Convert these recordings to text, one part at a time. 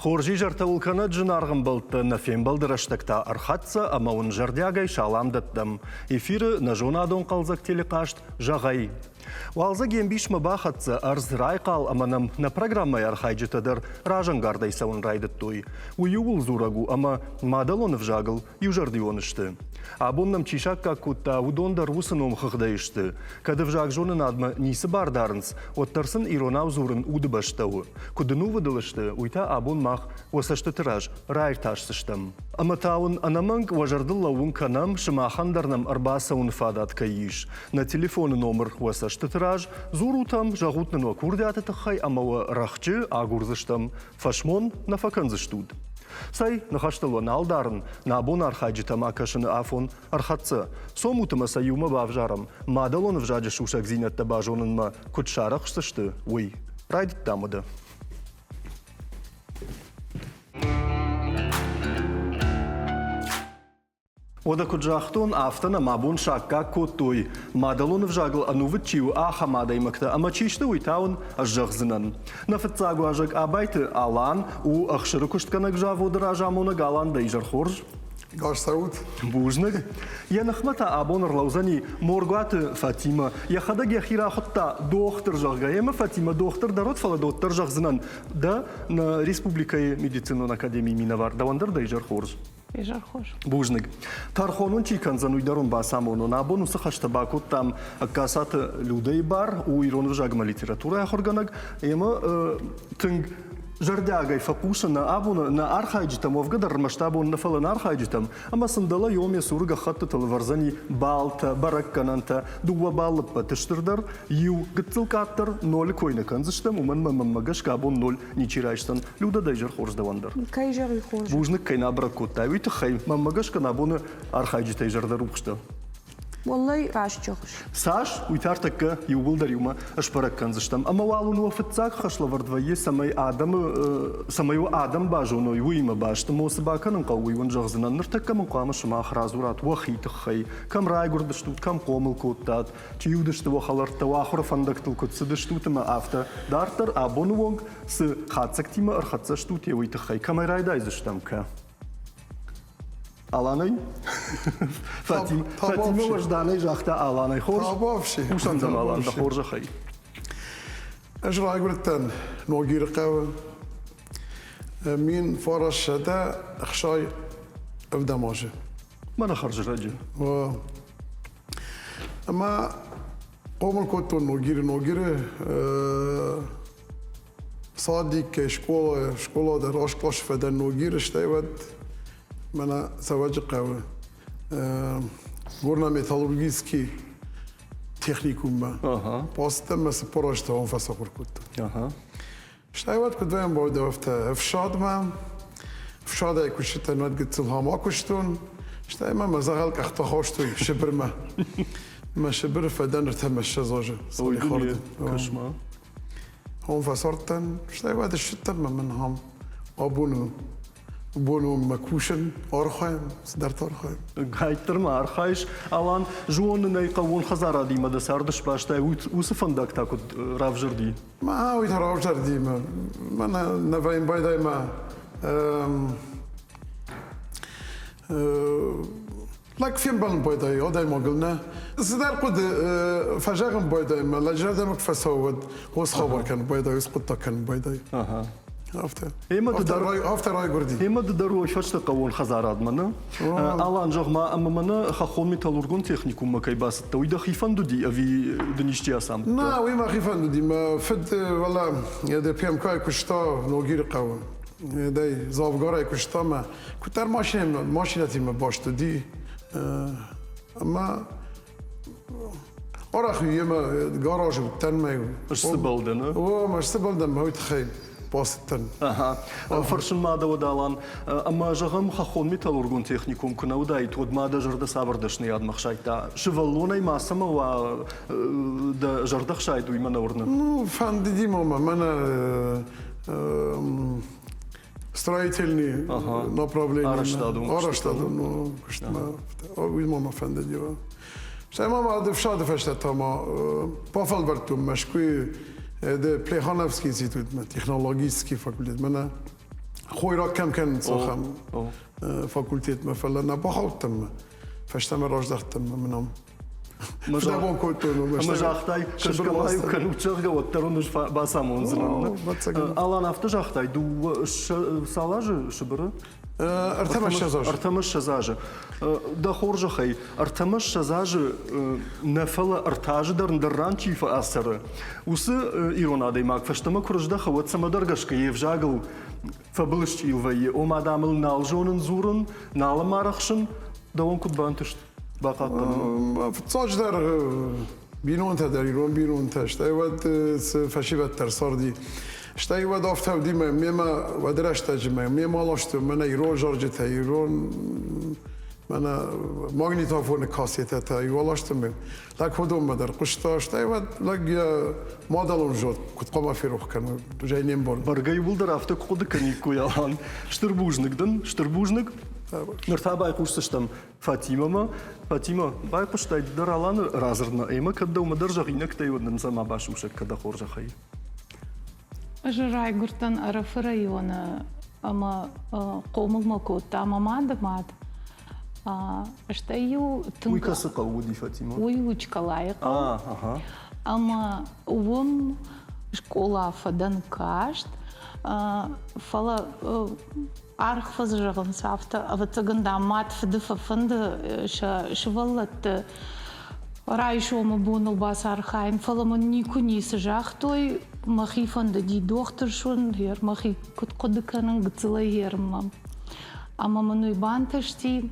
Хорз изӕртӕ уыл кӕнӕд, зынаргъ ӕмбӕлттӕ, нӕ фембӕлды рӕстӕг та ӕрхӕццӕ ӕмӕ уын зӕрдиагӕй салам дӕттӕм. Эфиры нӕ зонадон хъӕлдзӕг телехъазт «Зӕгъ-ӕй». Уалдзӕг йе мбисмӕ бахӕццӕ, ӕрдз райхъал ӕмӕ нӕм нӕ программӕйы архайджытӕ дӕр разӕнгардӕй цӕуын райдыдтой. Уый ууыл дзурӕг у, ӕмӕ мадӕлон ӕвзагыл иузӕрдион сты. Абон нӕм чи саккаг кодта, уыдон дӕр уыцы номхыгъдӕй сты. Кӕд ӕвзагзонынадмӕ ницы бар дарынц, уӕддӕр сын иронау дзурын удыбӕстӕ у. Куыд ӕнувыдыл сты, уый та абон мах уӕ цӕстыты раз раиртасдзыстӕм. Ӕмӕ та уын ӕнӕмӕнг уӕ зӕрдыл лӕууын кӕнӕм, сымахӕн дӕр нӕм ӕрбацӕуыны фадат кӕй ис. Нӕ телефоны номыр уӕ цӕстыты раз, дзурут ӕм, зӕгъут нын уӕ курдиаты тыххӕй ӕмӕ уӕ рӕхджы агурдзыстӕм. Фӕсмон нӕ фӕкӕндзыстут. Цӕй, ныхӕстыл уӕ нал дарын, нӕ абон архайджытӕм акӕсыны афон ӕрхӕццӕ. Цомут ӕмӕ сӕ иумӕ бавзарӕм, мадӕлон ӕвзаджы сусӕгдзинӕдтӕ базонынмӕ куыд сарӕхсдзысты, уый. Райдыдтам уӕдӕ. Уӕдӕ куыд загътон, афтӕ нӕм абон саккаг кодтой, мадӕлон ӕвзагыл ӕнувыд чи у, ахӕм адӕймӕгтӕ ӕмӕ чи сты, уый та уын ӕз зӕгъдзынӕн. Нӕ фыццаг уазӕг Абайты Алан у ӕхсыры куыстгӕнӕг заводы разамонӕг. Алан, дӕ изӕр хорз. Гас цӕут. Бузныг. Йӕ ныхмӕ та абон ӕрлӕудзӕни Моргуаты Фатимӕ. Йӕхӕдӕг йӕхи рахуыдта дохтыр, зӕгъгӕ. Ӕмӕ Фатимӕ дохтыр дӕр уыд, фӕлӕ дохтыр зӕгъдзынӕн дӕ нӕ республикӕйы медицинон академийы минӕвар. Дӕуӕн дӕр дӕ изӕр хорз. Изӕр хорз. Бузныг. Тӕрхон уын чи кӕндзӕн, уый дӕр уын бацамонон. Абон уыцы хӕстӕ бакодтам Ӕгкацаты Людӕйы бар, у ирон ӕвзагмӕ литературӕйы ахуыргӕнӕг, ӕмӕ тынг зӕрдиагӕй фӕхъусы нӕ абоны нӕ архайджытӕм, уӕвгӕ дӕр ӕрмӕст абон нӕ, фӕлӕ нӕ архайджытӕм, ӕмӕ сын дӕлӕ йоме цуры гӕххӕттытыл ӕвӕрдзӕни балтӕ, бӕрӕггӕнӕнтӕ, дыууӕ баллы ппӕты стырдӕр, иу гыццыл къаддӕр, нолы кой нӕ кӕндзыстӕм, уымӕн ӕмӕ мӕнмӕ гӕсгӕ абон ноль ничи райсдзӕн. Людӕ, дӕ изӕр хорз дӕуӕн дӕр. Кӕй зӕгъи хорз. Бузныг, кӕй нӕ бӕрӕг кодтай, уый тыххӕй. Мӕнмӕ гӕсгӕ нӕ абоны архайджытӕй зӕрдӕрухс дӕ. Уӕллӕй, раст зӕгъыс. Цас, уый та ӕртӕккӕ иууылдӕр иумӕ сбӕрӕг кӕндзыстӕм. Ӕмӕ уал уын уӕ фыццаг хӕслӕвӕрд вӕййы, цӕмӕй адӕмы, цӕмӕй уӕ адӕм базоной, уыимӕ баст. Мо цы бакӕнын хъӕуы, уый уын зӕгъдзынӕн. Ныртӕккӕ мын хъуамӕ сымах радзурат уӕхи тыххӕй, кӕм райгуырдыстут, кӕм хъомыл кодтат, чи уыдысты уӕ хӕлӕрттӕ, уӕ ахуыры фӕндӕгтыл куыд цыдыстут ӕмӕ афтӕ дарддӕр абоны онг цы хатдзӕгтимӕ ӕрхӕццӕ стут, уый тыххӕй кӕмӕй райдайдзыстӕм, кӕ? Аланӕй? Фатимӕ, Фатимӕ уӕзданӕй загъта Аланӕй. Хорз? Хъусӕн дӕм, Алан, дӕ хорзӕхӕй. Ӕз райгуырдтӕн Ногиры хъӕуы. 1967 азы. Мӕнӕ хӕрзрӕджы. Ӕмӕ хъомыл кодтон Ногиры. Ногиры садиккӕй, скъолайы, скъола дӕр аскъосы фӕдӕн Ногиры, стӕй уӕд мӕнӕ Цӕвӕджыхъӕуы горно-металлургический техникуммӕ. Бацыдтӕн мӕ 40 азы уым фӕцахуыр кодтон. Стӕй уӕд куыд вӕййӕм афтӕ ӕфсадмӕ. Ӕфсадӕй куыстытӕн уӕд гыццыл хама куыстон. Стӕй мӕ мӕ дзӕгъӕл къӕхтӕ хостой Сыбырмӕ. Мӕ Сыбыры фӕдӕн ӕртӕ мӕ 20 азы. Ой, дуне, кӕс-ма. Хом фӕцардтӕн, стӕй уӕд ссыдтӕн мӕ мын хам абоны боны онг мӕ кусын, архайын, цыдӕртӕ архайын. Гайддӕр ма архайыс, Алан, зонын ӕй хъӕууон хӕдзарадимӕ дӕ царды сбастай, уыцы фӕндаг та куыд равзӕрди? Ма уый та равзӕрди мӕ мӕнӕ нӕ вӕййын байдай мӕ лӕг фембӕлын байдайы адӕймагыл нӕ цыдӕр хъуыды фӕзӕгъын байдайы мӕ лӕджы зӕрдӕмӕ куы фӕцӕуы уӕд уыцы хабар кӕнын байдайы уыцы хъуыддаг кӕнын байдайы афтӕ Ӕмӕ ды дӕр афтӕ райгуырди Ӕмӕ ды дӕр уой фӕстӕ хъӕууон хӕдзарадмӕ нӕ Алан зӕгъ-ма ӕмӕ мӕнӕ хӕххон металлургон техникуммӕ кӕй бацыдтӕ уый дӕхи фӕнд уыди ӕви дын исчи ацамыдта Нӕ уый мӕхи фӕнд уыди мӕ фыд вӕлӕ ДПМК-йы куыста Ногиры хъӕуы дӕй дзӕвгарӕй куыста мӕ куыддӕр машинӕтимӕ баст уыди ӕмӕ арӕх йемӕ гаражы уыдтӕн мӕ Сцыбӕл дӕ, нӕ? О, мӕ сцыбӕл дӕн, мӕ уый тыххӕй бацыдтӕн. Ага. Фӕрсын ма дӕ уӕд, Алан, ӕмӕ зӕгъӕм, хӕххон металлургон техникум куы нӕ уыдаид, уӕд ма дӕ зӕрдӕ цавӕр дӕсныйадмӕ хсайдта? Сывӕллонӕй ма цӕмӕ уа дӕ зӕрдӕ хсайд, уый мӕ нӕ уырны. Ну, фӕндыди ма мӕ, мӕнӕ строительный направление. Арӕзтадон. Арӕзтадон куыстмӕ. Уый ма мӕ фӕндыди. Стӕй ма ма ӕфсады фӕстӕ та ма бафӕлвӕрдтон Мӕскуыйы Плехановский институтмӕ, технологический факультет. Мӕнӕ. Хойраг кӕм кӕнынц, ахӕм факультетмӕ, фӕлӕ нӕ бахаудтӕн мӕ. Фӕстӕмӕ раздӕхтӕн мӕ мын ам. Фыдӕбон кодтон. Ӕмӕ загътай, кӕсгӕ ма-иу кӕнут, зӕгъгӕ, уӕддӕр уын ӕз бацамондзынӕн. Алан, афтӕ загътай, дыууӕ цал азы Сыбыры? 23 азы. 23 азы. Дӕ хорзӕхӕй, 23 азы нӕ фӕлӕ ӕртӕ азы дӕр ӕндӕр ран чи фӕцӕры, уыцы ирон адӕймаг фӕстӕмӕ куы рыздӕхы, уӕд цӕмӕдӕр гӕсгӕ йе взагыл фӕбылысчъил вӕййы. Ома, дам ыл нал зонын дзурын, нал ӕм арӕхсын. Дӕуӕн куыд бантыст бахъахъхъӕнын? Фыццаджыдӕр бинонтӕ дӕр, ирон бинонтӕ, стӕй уӕд цы фӕсивӕд дӕр царди. Стӕй уӕд афтӕ уыди мӕ мемӕ уӕды рӕстӕджы мӕ мемӕ ластой мӕнӕ ирон зарджытӕ, ирон мӕнӕ магнитофоны кассетӕтӕ иу аластой мӕ. Лӕг уыдонмӕ дӕр хъуыста, стӕй уӕд лӕг йӕ мадӕлон зонд куыд хъуамӕ ферох кӕна, зӕй не мбарын. Бӕргӕ иууылдӕр афтӕ куы хъуыды кӕниккой, Алан. Стыр бузныг дын, стыр бузныг. Ныр та байхъусдзыстӕм Фатимӕмӕ. Фатимӕ, байхъуыстай ды дӕр Аланы радзырдмӕ ӕмӕ кӕд дӕумӕ дӕр зӕгъинӕгтӕй уӕд нын сӕ ма басусӕг кӕ дӕ хорзӕхӕй. Ӕз райгуырдтӕн Ӕрӕфы районы ӕмӕ хъомыл мӕ кодта мӕ мады мад. Стӕй-иу тынг... Уый кӕцы хъӕу уыди, Фатимӕ? Уый у Чкалайы хъӕу. Ӕмӕ уым скъола фӕдӕн каст, фӕлӕ арх фӕзӕгъынц афтӕ, ӕвӕццӕгӕн, дам, мад фыды фӕфӕнды сӕ сывӕллӕтты райсомы боныл бацархайын, фӕлӕ мын никуы ницы загътой. Мӕхи фӕндыди дохтыр суын, гъер мӕхи куыд хъуыды кӕнын гыццылӕй гъермӕ. Ӕмӕ мын уый бантысти.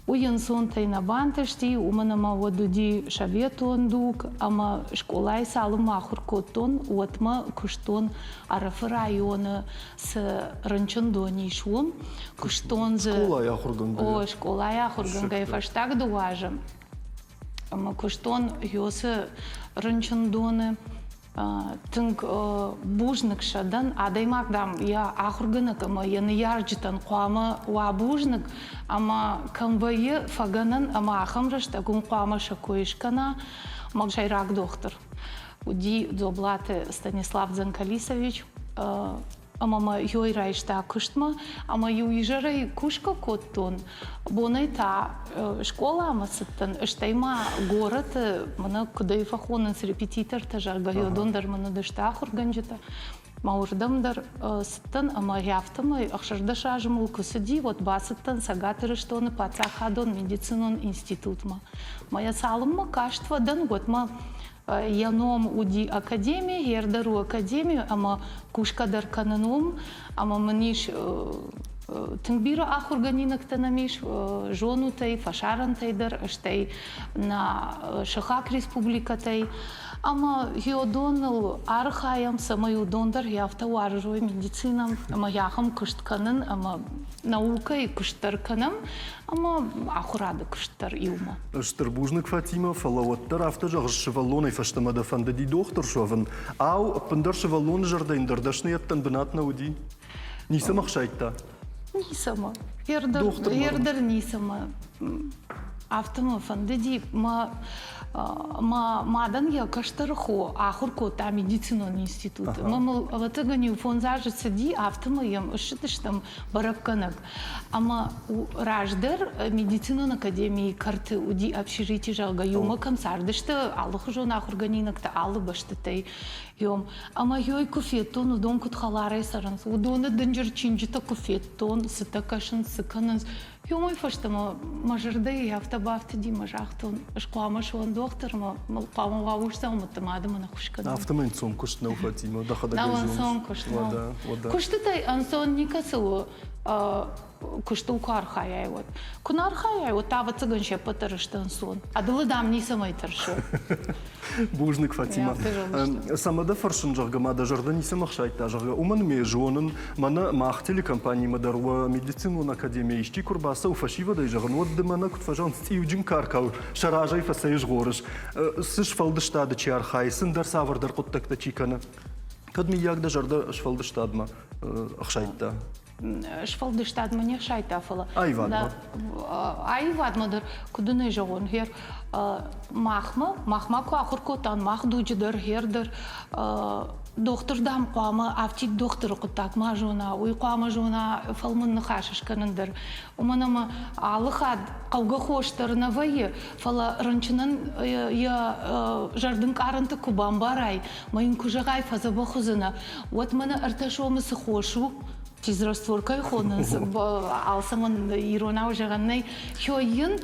Уый ӕнцонтӕй нӕ бантысти, уымӕн ӕмӕ уӕд уыди советон дуг, ӕмӕ скъолайы цалынмӕ ахуыр кодтон, уӕдмӕ куыстон Ӕрӕфы районы цы рынчындон ис, уым. Куыстон дзы. Скъолайы ахуыргӕнгӕйӕ? О, скъолайы ахуыргӕнгӕйӕ фӕстаг дыууӕ азы. Ӕмӕ куыстон Йосы рынчындоны. Тынг бузныг сӕ дӕн. Адӕймаг, дам, йӕ ахуыргӕнӕг ӕмӕ йӕ ныййарджытӕн хъуамӕ уа бузныг, ӕмӕ кӕм вӕййы фӕгӕнӕн ӕмӕ ахӕм рӕстӕг уым хъуамӕ сӕ кой скӕна мӕ сӕйраг дохтыр. Уыди Дзоблаты Станислав Дзанкалисович ӕмӕ мӕ ёй райста куыстмӕ, ӕмӕ-иу изӕрӕй кусгӕ кодтон, бонӕй та скъоламӕ цыдтӕн, стӕй ма горӕты мӕнӕ куыдӕй фӕхонынц репетитортӕ, зӕгъгӕ, уыдон дӕр мын уыдысты ахуыргӕнджытӕ. Мӕ уырдӕм дӕр цыдтӕн ӕмӕ афтӕмӕй 16 азы мыл куы цыди, уӕд бацыдтӕн Цӕгат Ирыстоны паддзахадон медицинон институтмӕ. Мӕ йӕ цалынмӕ каст фӕдӕн, уӕдмӕ Йӕ ном уыди академи, гъер дӕр у академи ӕмӕ кусгӕ дӕр кӕнын уым. Ӕмӕ мын ис тынг бирӕ ахуыргӕнинӕгтӕ нӕм ис зонутӕй, фӕсарӕнтӕй дӕр, стӕй нӕ сыхаг республикӕтӕй. Ӕмӕ геодоныл архайӕм, цӕмӕй уыдон дӕр афтӕ уарзой медицинӕ ӕмӕ ахӕм куыст кӕнын ӕмӕ наукӕйы куыст дӕр кӕнӕм ӕмӕ ахуырады куыст дӕр иумӕ. Стыр бузныг, Фатимӕ, фӕлӕ уӕддӕр афтӕ зӕгъыс, сывӕллонӕй фӕстӕмӕ дӕ фӕндыди дохтыр суӕвын. Ау, ӕппындӕр сывӕллоны зӕрдӕ ӕндӕр дӕсныйӕдтӕн бынат нӕ уыди? Ницӕмӕ хсайдта? Ницӕмӕ. Ердӕр ницӕмӕ. Афтӕ мӕ фӕндыди. Мӕ мӕ мадӕн йӕ кӕстӕр хо ахуыр кодта медицинон институты. Мӕ мыл, ӕвӕццӕгӕн, иу фондз азы цыди, афтӕмӕй йӕм ссыдыстӕм бӕрӕггӕнӕг. Ӕмӕ раздӕр медицинон академийы кӕрты уыди общежитие, зӕгъгӕ, иумӕ кӕм цардысты алыхуызон ахуыргӕнинӕгтӕ алы бӕстӕтӕй. Йом. Ӕмӕ ёй куы федтон, уыдон куыд хӕларӕй цӕрынц, уыдоны дынджыр чинджытӕ куы федтон, цытӕ кӕсынц, цы кӕнынц, Уымӕй фӕстӕмӕ мӕ зӕрдӕйы афтӕ бафтыди мӕ загътон, ӕз хъуамӕ суон дохтырмӕ, хъуамӕ уа усдзаумӕтты мады мын ӕххуыс кӕнын. Афтӕмӕй ӕнцон куыст нӕу, Фатимӕ, дӕхӕдӕг ӕй зоныс. Ӕнцон куыст нӕу. Куыстытӕй ӕнцон никӕцы у, куыстыл куы архайай, уӕд. Куы нӕ архайай, уӕд та, ӕвӕццӕгӕн, се ппӕт дӕр сты ӕнцон. Ӕдылы дам ницӕмӕй тӕрсы. Бузныг, Фатимӕ. Цӕмӕ дӕ фӕрсын, зӕгъгӕ, ма дӕ зӕрдӕ ницӕмӕ хсайдта, зӕгъгӕ, уымӕн ме зонын, мӕнӕ мах телекомпанимӕ дӕр уӕ медицинон академийӕ исчи куы рбацӕуы фӕсивӕдӕй, зӕгъын, уӕд ды мӕнӕ куыд фӕзӕгъынц, цъиуджын каркау сӕ разӕй фӕцӕйзгъорыс. Цы сфӕлдыстады чи архайы, цы ӕндӕр цавӕрдӕр хъуыддӕгтӕ чи кӕны. Кӕд мыййаг дӕ зӕрдӕ сфӕлдыстадмӕ ӕхсайдта? Сфӕлдыстадмӕ не хсайдта, фӕлӕ аивадмӕ. Аивадмӕ дӕр, куыд ын ӕй зӕгъон, гъер махмӕ, махмӕ куы ахуыр кодтам, мах дуджы дӕр, гъер дӕр. Дохтыр, дам, хъуамӕ афтид дохтыры хъуыддаг ма зона, уый хъуамӕ зона фӕлмӕн ныхас скӕнын дӕр. Уымӕн ӕмӕ алы хатт хъӕугӕ хос дӕр нӕ вӕййы, фӕлӕ рынчынӕн йӕ зӕрдынкъарӕнты куы бамбарай, мӕ йын куы зӕгъай, фӕдзӕбӕх уыдзынӕ, уӕд мӕнӕ 3 сомы цы хос у, физраствор кӕй хонынц, алцӕмӕн иронау зӕгъӕн нӕй, йын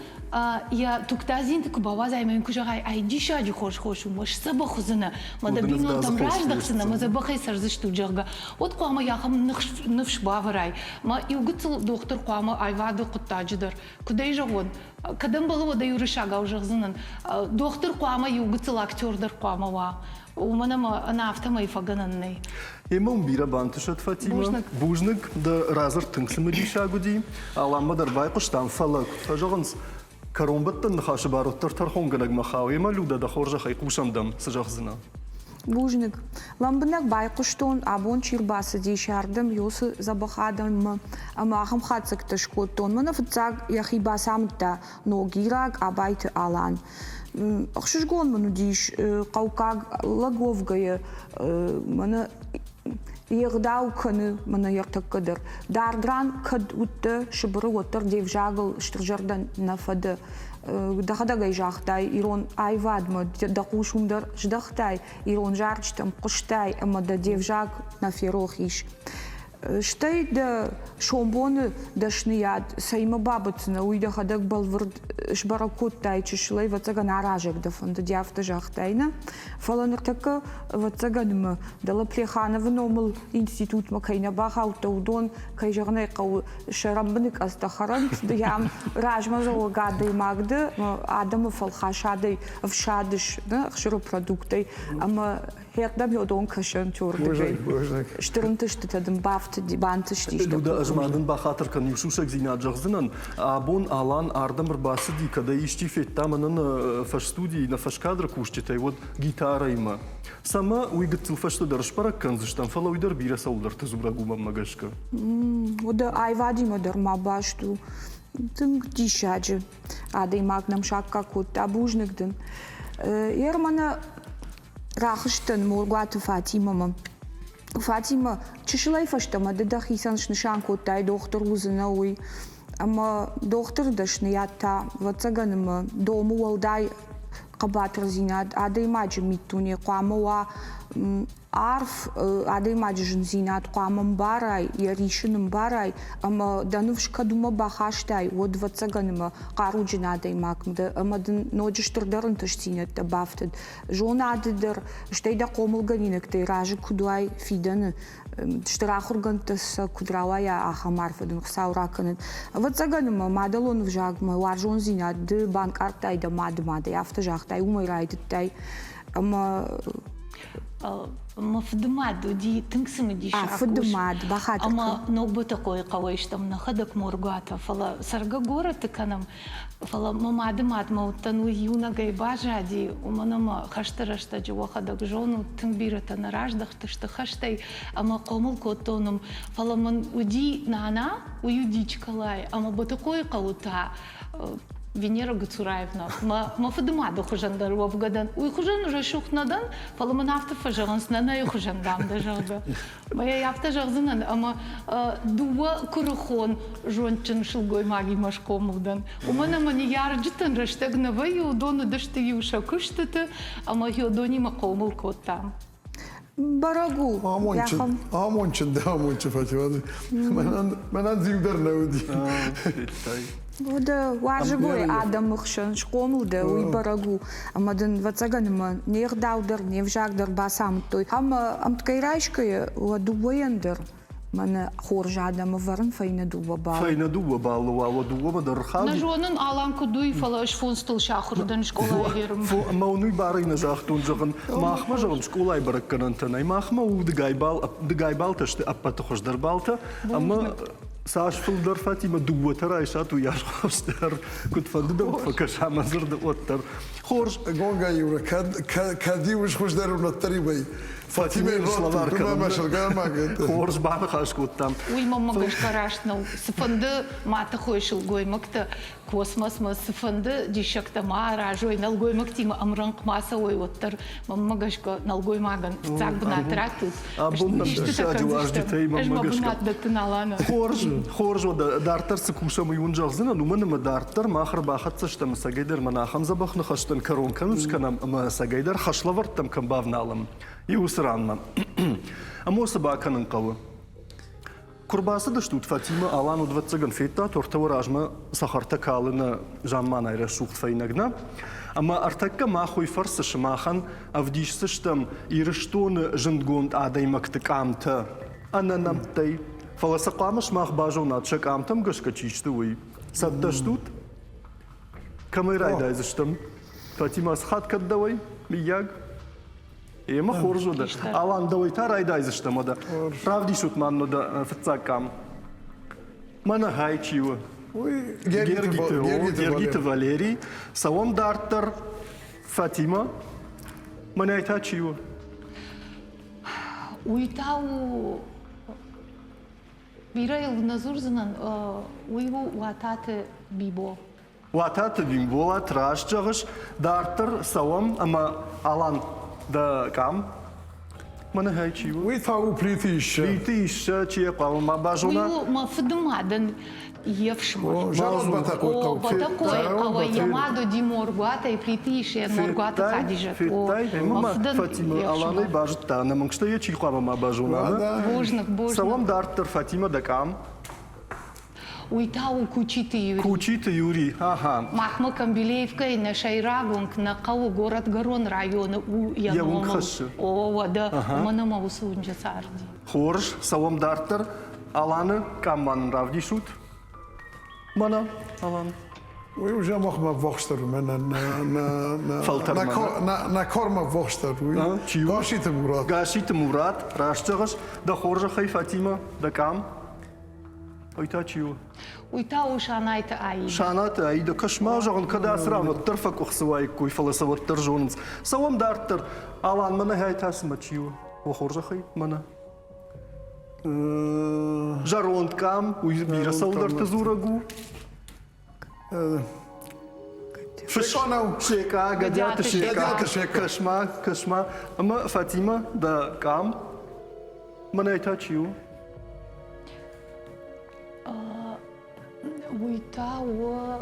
йӕ тугдадзинты куы бауадзай ӕмӕ йын куы зӕгъай, ай диссаджы хорз хос у, мӕ сдзӕбӕх уыдзынӕ, мӕ дӕ бинонтӕм раздӕхдзынӕ, мӕ дзӕбӕхӕй цӕрдзыстут, зӕгъгӕ, уӕд хъуамӕ ахӕм ныфс бавӕрай. Мӕ иу гыццыл дохтыр хъуамӕ аивады хъуыддаджы дӕр, куыд ӕй зӕгъон, кӕд ӕмбӕлы, уӕд ӕй уырыссагау зӕгъдзынӕн, дохтыр хъуамӕ иу гыццыл актер дӕр хъуамӕ уа. Уымӕн ӕмӕ ӕнӕ афтӕмӕй фӕгӕнӕн нӕй. Емӕ уын бирӕ бантысӕд, Фатимӕ. Бузныг. Бузныг, дӕ радзырд тынг цымыдисаг уыди. Аламмӕ дӕр байхъуыстам, фӕлӕ, куыд фӕзӕгъынц, кӕронбӕттӕн ныхасы бар уӕддӕр тӕрхонгӕнӕгмӕ хауы. Емӕ, Людӕ, дӕ хорзӕхӕй хъусӕм дӕм, цы зӕгъдзынӕ? Бузныг. Лӕмбынӕг байхъуыстон, абон чи рбацыдис ардӕм, уыцы дзӕбӕх адӕммӕ ӕмӕ ахӕм хатдзӕгтӕ скодтон. Мӕнӕ фыццаг йӕхи бацамыдта ногираг Абайты Алан. Ӕхсызгон мын уыдис хъӕуккаг лӕг уӕвгӕйӕ мӕнӕ йе гъдау кӕны мӕнӕ йӕ тӕккӕ дӕр. Дард ран кӕд уыдтӕ Сыбыры, уӕддӕр де взагыл стырзӕрдӕ нӕ фӕдӕ. Дӕхӕдӕг ӕй загътай, ирон аивадмӕ дӕ хъус уым дӕр здӕхтай, ирон зарджытӕм хъуыстай ӕмӕ дӕ де взаг нӕ ферох ис. Стӕй дӕ сомбоны дӕсныйад цӕимӕ бабӕтдзынӕ, уый дӕхӕдӕг бӕлвырд сбӕрӕг кодтай чысылӕй, ӕвӕццӕгӕн, аразӕг дӕ фӕндыди, афтӕ загътай, нӕ? Фӕлӕ ныртӕккӕ, ӕвӕццӕгӕн, мӕ дӕлӕ Плехановы номыл институтмӕ кӕй нӕ бахаудтӕ, уыдон, кӕй зӕгъын ӕй хъӕуы, сӕ рӕмбыныкъӕдзтӕ хӕрӕнт, ды йӕм размӕдзӕуӕг адӕймаг дӕ, адӕмы фӕлхасадӕй ӕфсадыс, нӕ, ӕхсыры продукттӕй, ӕмӕ Хӕрдӕм йодон кӕсӕн тюрдыгӕй. Стыр ӕнтыстытӕ дын бафтыди, бантыстис. Люда, ӕз ма дын бахатыр кӕн, иу сусӕгдзинад зӕгъдзынӕн. Абон Алан ардӕм ӕрбацыди, кӕд ӕй исчи федта мӕнӕ нӕ фӕсстудийы, нӕ фӕскадры кусджытӕй, уӕд гитарӕимӕ. Цӕмӕ, уый гыццыл фӕстӕдӕр сбӕрӕг кӕндзыстӕм, фӕлӕ уый дӕр бирӕ цӕуылдӕрты дзурӕг у мӕнмӕ гӕсгӕ. Уӕдӕ аивадимӕ дӕр ма баст у. Тынг диссаджы адӕймаг нӕм саккаг кодта. Бузныг дын. Ермана Рахызтӕн Моргуаты Фатимӕмӕ. Фатимӕ, чысылӕй фӕстӕмӕ ды дӕхицӕн снысан кодтай дохтыр уыдзынӕ, уый. Ӕмӕ дохтыры дӕсныйад та, ӕвӕццӕгӕн, ӕмӕ домы уӕлдай хъӕбатырдзинад, адӕймаджы миддуне хъуамӕ уа арф, адӕймаджы зындзинад хъуамӕ мбарай, йӕ рисын ӕмбарай, ӕмӕ дӕ ныфс кӕд уымӕ бахастай, уӕд, ӕвӕццӕгӕн, ӕмӕ хъаруджын адӕймаг дӕ ӕмӕ дын ноджы стырдӕр ӕнтыстдзинӕдтӕ бафтыд. Зонады дӕр, стӕй дӕ хъомылгӕнинӕгтӕй разы куыд уай фидӕны, стыр ахуыргӕндтӕ сӕ куыд рауайа, ахӕм арфӕ дын Хуыцау ракӕнӕд. Ӕвӕццӕгӕн ӕмӕ мадӕлон ӕвзагмӕ уарзондзинад ды банкъардтай дӕ мады мадӕй, афтӕ загътай, уымӕй райдыдтай. Ӕмӕ Мӕ фыдымад уыди тынг цымыдисаг. Фыдымад, бахатыр. Ӕмӕ Ног Бытыхъойы хъӕуӕй стӕм нӕхӕдӕг Моргуатӕ, фӕлӕ цӕргӕ горӕты кӕнӕм. Фӕлӕ мӕ мады мадмӕ уыдтӕн, уый иунӕгӕй баззади, уымӕн ӕмӕ хӕсты рӕстӕджы уӕхӕдӕг зонут, тынг бирӕтӕ нӕ раздӕхтысты хӕстӕй ӕмӕ хъомыл кодтон ӕм. Фӕлӕ мын уыди нана, уый уыди Чкалайы, ӕмӕ Бытыхъойы хъӕуы та Венера Гуцураевна, мӕ фыдымады хуызӕн дӕр уӕвгӕ дӕн. Уый хуызӕн рӕсугъд нӕ дӕн, фӕлӕ мын афтӕ фӕзӕгъынц, нанайы хуызӕн, дам, дӕ, зӕгъгӕ. Мӕ афтӕ зӕгъдзынӕн, ӕмӕ дыууӕ куырыхон зондджын сылгоймагимӕ схъомыл дӕн. Уымӕн ӕмӕ ныййарджытӕн рӕстӕг нӕ вӕййы, уыдон уыдысты-иу сӕ куыстыты ӕмӕ уыдонимӕ хъомыл кодтам. Бӕрӕг у. Амондджын, амондджын дӕ амондджын Фатимӕ. Мӕнӕн, мӕнӕн зиу дӕр нӕ уыди. Уӕдӕ уарзӕгой адӕмы хсӕн схъомыл дӕ, уый бӕрӕг у. Ӕмӕ дын, ӕвӕццӕгӕн, ӕмӕ не гъдау дӕр, не взаг дӕр бацамыдтой. Ӕмӕ ӕмткӕй райсгӕйӕ, уӕ дыууӕйӕн дӕр мӕнӕ хорз адӕмы вӕрын фӕйнӕ дыууӕ баллы. Фӕйнӕ дыууӕ баллы уал уӕ дыууӕмӕ дӕр рхауди. Нӕ зонын, Алан куыд уый, фӕлӕ ӕз фондзтыл сахуыр дӕн скъолайы херым. Ӕмӕ уын уый барӕй нӕ загътон, зӕгъын, махмӕ, зӕгъын, скъолайы бӕрӕггӕнӕнтӕ нӕй, махмӕ у дыгай бал, дыгай балтӕ сты ӕппӕты хуыздӕр балтӕ, ӕмӕ цас фылдӕр Фатимӕ дыууӕтӕ райсат, уыйас хуыздӕр, куыдфӕнды дӕм фӕкӕса мӕ дзырды, уӕддӕр. Хорз. Гонгай-иу кӕд, кӕд-иу хуыздӕр уӕддӕр-иу ӕй. Фатимӕйы славар кӕнын. Хорз баныхас кодтам. Уый мӕнмӕ гӕсгӕ раст нӕу. Цыфӕнды ма тыхой сылгоймӕгтӕ космосмӕ, цыфӕнды диссӕгтӕ ма аразой, нӕлгоймӕгтимӕ ӕмрӕнхъ ма цӕуой, уӕддӕр мӕнмӕ гӕсгӕ нӕлгоймагӕн фыццаг бынат раттут. Абон нӕм диссаджы уазджытӕй мӕнмӕ гӕсгӕ. бынат дӕттын Алана. Хорз, хорз уӕдӕ дарддӕр цы кусӕм, уый уын зӕгъдзынӕн, уымӕн ӕмӕ дарддӕр мах ӕрбахӕццӕ стӕм ӕцӕгӕйдӕр мӕнӕ ахӕм дзӕбӕх ныхӕстӕн кӕрон кӕм скӕнӕм ӕмӕ ӕцӕгӕйдӕр хӕслӕвӕрдтӕм кӕм бавналӕм, иу уыцы ранмӕ. Ӕмӕ уыцы бакӕнын хъӕуы. Куы рбацыдыстут, Фатимӕ Алан ӕвӕццӕгӕн федта, тортӕ уӕ размӕ цӕхӕртӕ калы нӕ замманай рӕсугъд фӕйнӕг нӕ. Ӕмӕ ӕртӕккӕ мах уый фӕрцы сымахӕн ӕвдисдзыстӕм Ирыстоны зындгонд адӕймӕгты къамтӕ ӕнӕ нӕмттӕй. Фӕлӕ сӕ хъуамӕ сымах базонат, сӕ къамтӕм гӕсгӕ чи сты, уый. Цӕттӕ стут? Кӕмӕй райдайдзыстӕм? Фатимӕ, цы хатт кӕд дӕуӕй, мыййаг? Емӕ хорз уыд. Алан, дӕуӕй та райдайдзыстӕм уӕдӕ. Равдисут ма нын уӕдӕ фыццаг къам. Мӕнӕ хай чи у? Уый Гергиты Валерий. Цӕуӕм дарддӕр. Фатима, мӕнӕй та чи у? Уый та у бирӕ йыл нӕ дзурдзынӕн, уый у Уататы Бибо. Уататы Бимболат, раст зӕгъыс, дарддӕр цӕуӕм ӕмӕ Алан, дӕ къам? Мӕнӕ хай чи у? Уый та у Плиты Иссӕ. Плиты Иссӕ, чи йӕ хъуамӕ ма базона? Уый у мӕ фыды мадӕн йе фсымӕр. Зӕронд Бӕтӕхъойы хъӕу. Бӕтӕхъойы хъӕуӕй йӕ мад уыди Моргуатӕй, Плиты Иссӕйӕн Моргуаты Хадизӕт. Федтай? Ӕмӕ ма Фатимӕ Аланӕй базыдта, ӕнӕмӕнг стӕй йӕ чи хъуамӕ ма базона? Бузныг, бузныг. Цӕуӕм дарддӕр, Фатимӕ, дӕ къам. Уый та у Кучиты Юрий. Кучиты Юрий, ага. Махмӕ Камбилеевкӕйы нӕ сӕйраг уынг нӕ хъӕуы горӕтгӕрон районы у йӕ Йӕ уынг номыл. хӕссы. О, уӕдӕ уымӕн ӕмӕ уыцы уынджы царди. Хорз, цӕуӕм дарддӕр. Аланы къам ма нын равдисут. Мӕнӕ, Алан. Уый уже махмӕ ӕввахсдӕр у, мӕнӕ нӕ кормӕ ӕввахсдӕр у. Чи у? Гасситы Мурат. Гасситы Мурат, раст зӕгъыс. Дӕ хорзӕхӕй, Фатимӕ, дӕ къам. Уый та чи у? Уый та у Шанайты Аида. Шанаты Аида, кӕс-ма, зӕгъын, кӕд ацы ран уӕддӕр фӕкъуыхцы уаиккой, фӕлӕ сӕ уӕддӕр зонынц. Цӕуӕм дарддӕр. Алан, мӕнӕ хай та цымӕ чи у? О хорзӕхӕй, мӕнӕ. Зӕронд къам, уый бирӕ цӕуылдӕрты дзурӕг у. Секъа нӕу. Секъа, Гӕдиаты Секъа. Кӕс-ма, кӕс-ма. Ӕмӕ Фатимӕ, дӕ къам мӕнӕй та чи у? Уый та у...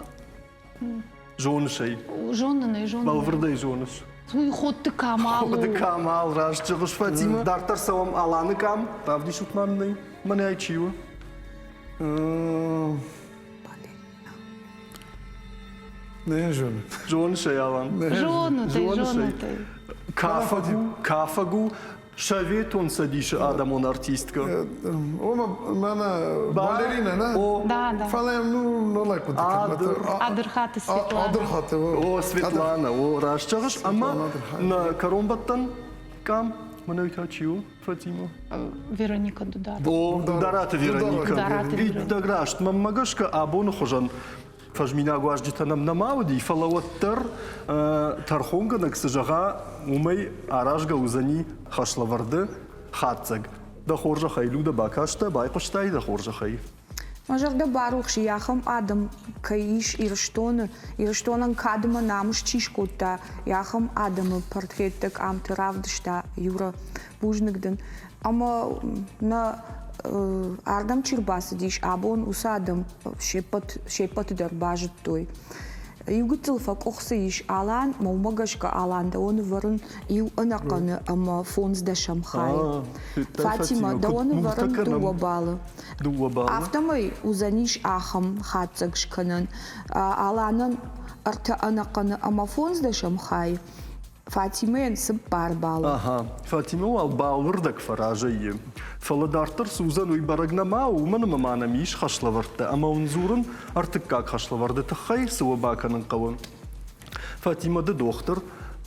Зоныс ӕй? Зонын ӕй, зонын. Бӕлвырдӕй зоныс? Уый Ходты Камал у. Ходты Камал, раст зӕгъыс, Фатимӕ. Дарддӕр цӕуӕм Аланы къам. Равдисут ма мын ӕй. Мӕнӕй чи у? Не зоны. Зоныс ӕй, Алан? Зонут ӕй, зонут ӕй. Кафӕг у, кафӕг у Советон Цӕдисы адӕмон артисткӕ. О, мӕнӕ балерина, нӕ? О. Да, да. Фӕлӕ ну, нолай хъуыды Адырхаты Светлана. Адырхаты, о. Светлана, о, раст зӕгъыс. Ӕмӕ нӕ кӕронбӕттӕн къам, мӕнӕ уый та чи у? Фатима? Вероника Дударова. О, Дудараты Вероника. Иттӕг раст. Мӕнмӕ гӕсгӕ абоны хуызӕн фӕзминаг уазджытӕ нӕм нӕма уыди, фӕлӕ уӕддӕр тӕрхонгӕнӕг цы зӕгъа, уымӕй аразгӕ уыдзӕни хӕслӕвӕрды хатдзӕг. Дӕ хорзӕхӕй, Людӕ, бакастӕ, байхъуыстай дӕ хорзӕхӕй. Мӕ зӕрдӕ барухс и, ахӕм адӕм кӕй ис Ирыстоны, Ирыстонӕн кад ӕмӕ намыс чи скодта, ахӕм адӕмы портреттӕ къамты равдыста Юра. Бузныг дын. Ӕмӕ нӕ ардӕм чи рбацыдис, абон уыцы адӕм се ппӕты дӕр базыдтой. Иу гыццыл фӕкъуыхцы ис Алан, мӕ уымӕ гӕсгӕ Алан дӕуӕн ӕвӕрын иу ӕнӕхъӕны ӕмӕ фондздӕсӕм хайы. Фатимӕ, дӕуӕн ӕвӕрын дыууӕ баллы. Дыууӕ баллы. Афтӕмӕй уыдзӕнис ахӕм хатдзӕг скӕнӕн. Аланӕн ӕртӕ ӕнӕхъӕны ӕмӕ фондздӕсӕм хайы, Фатимӕйӕн цыппар баллы. Ага, Фатимӕ уал бӕлвырдӕг фӕразӕй и. Фӕлӕ дарддӕр цы уыдзӕн, уый бӕрӕг нӕма у, уымӕн ӕмӕ ма нӕм ис хӕслӕвӕрдтӕ ӕмӕ уын дзурын ӕртыккаг хӕслӕвӕрды тыххӕй, цы уӕ бакӕнын хъӕуы. Фатимӕ, ды дохтыр.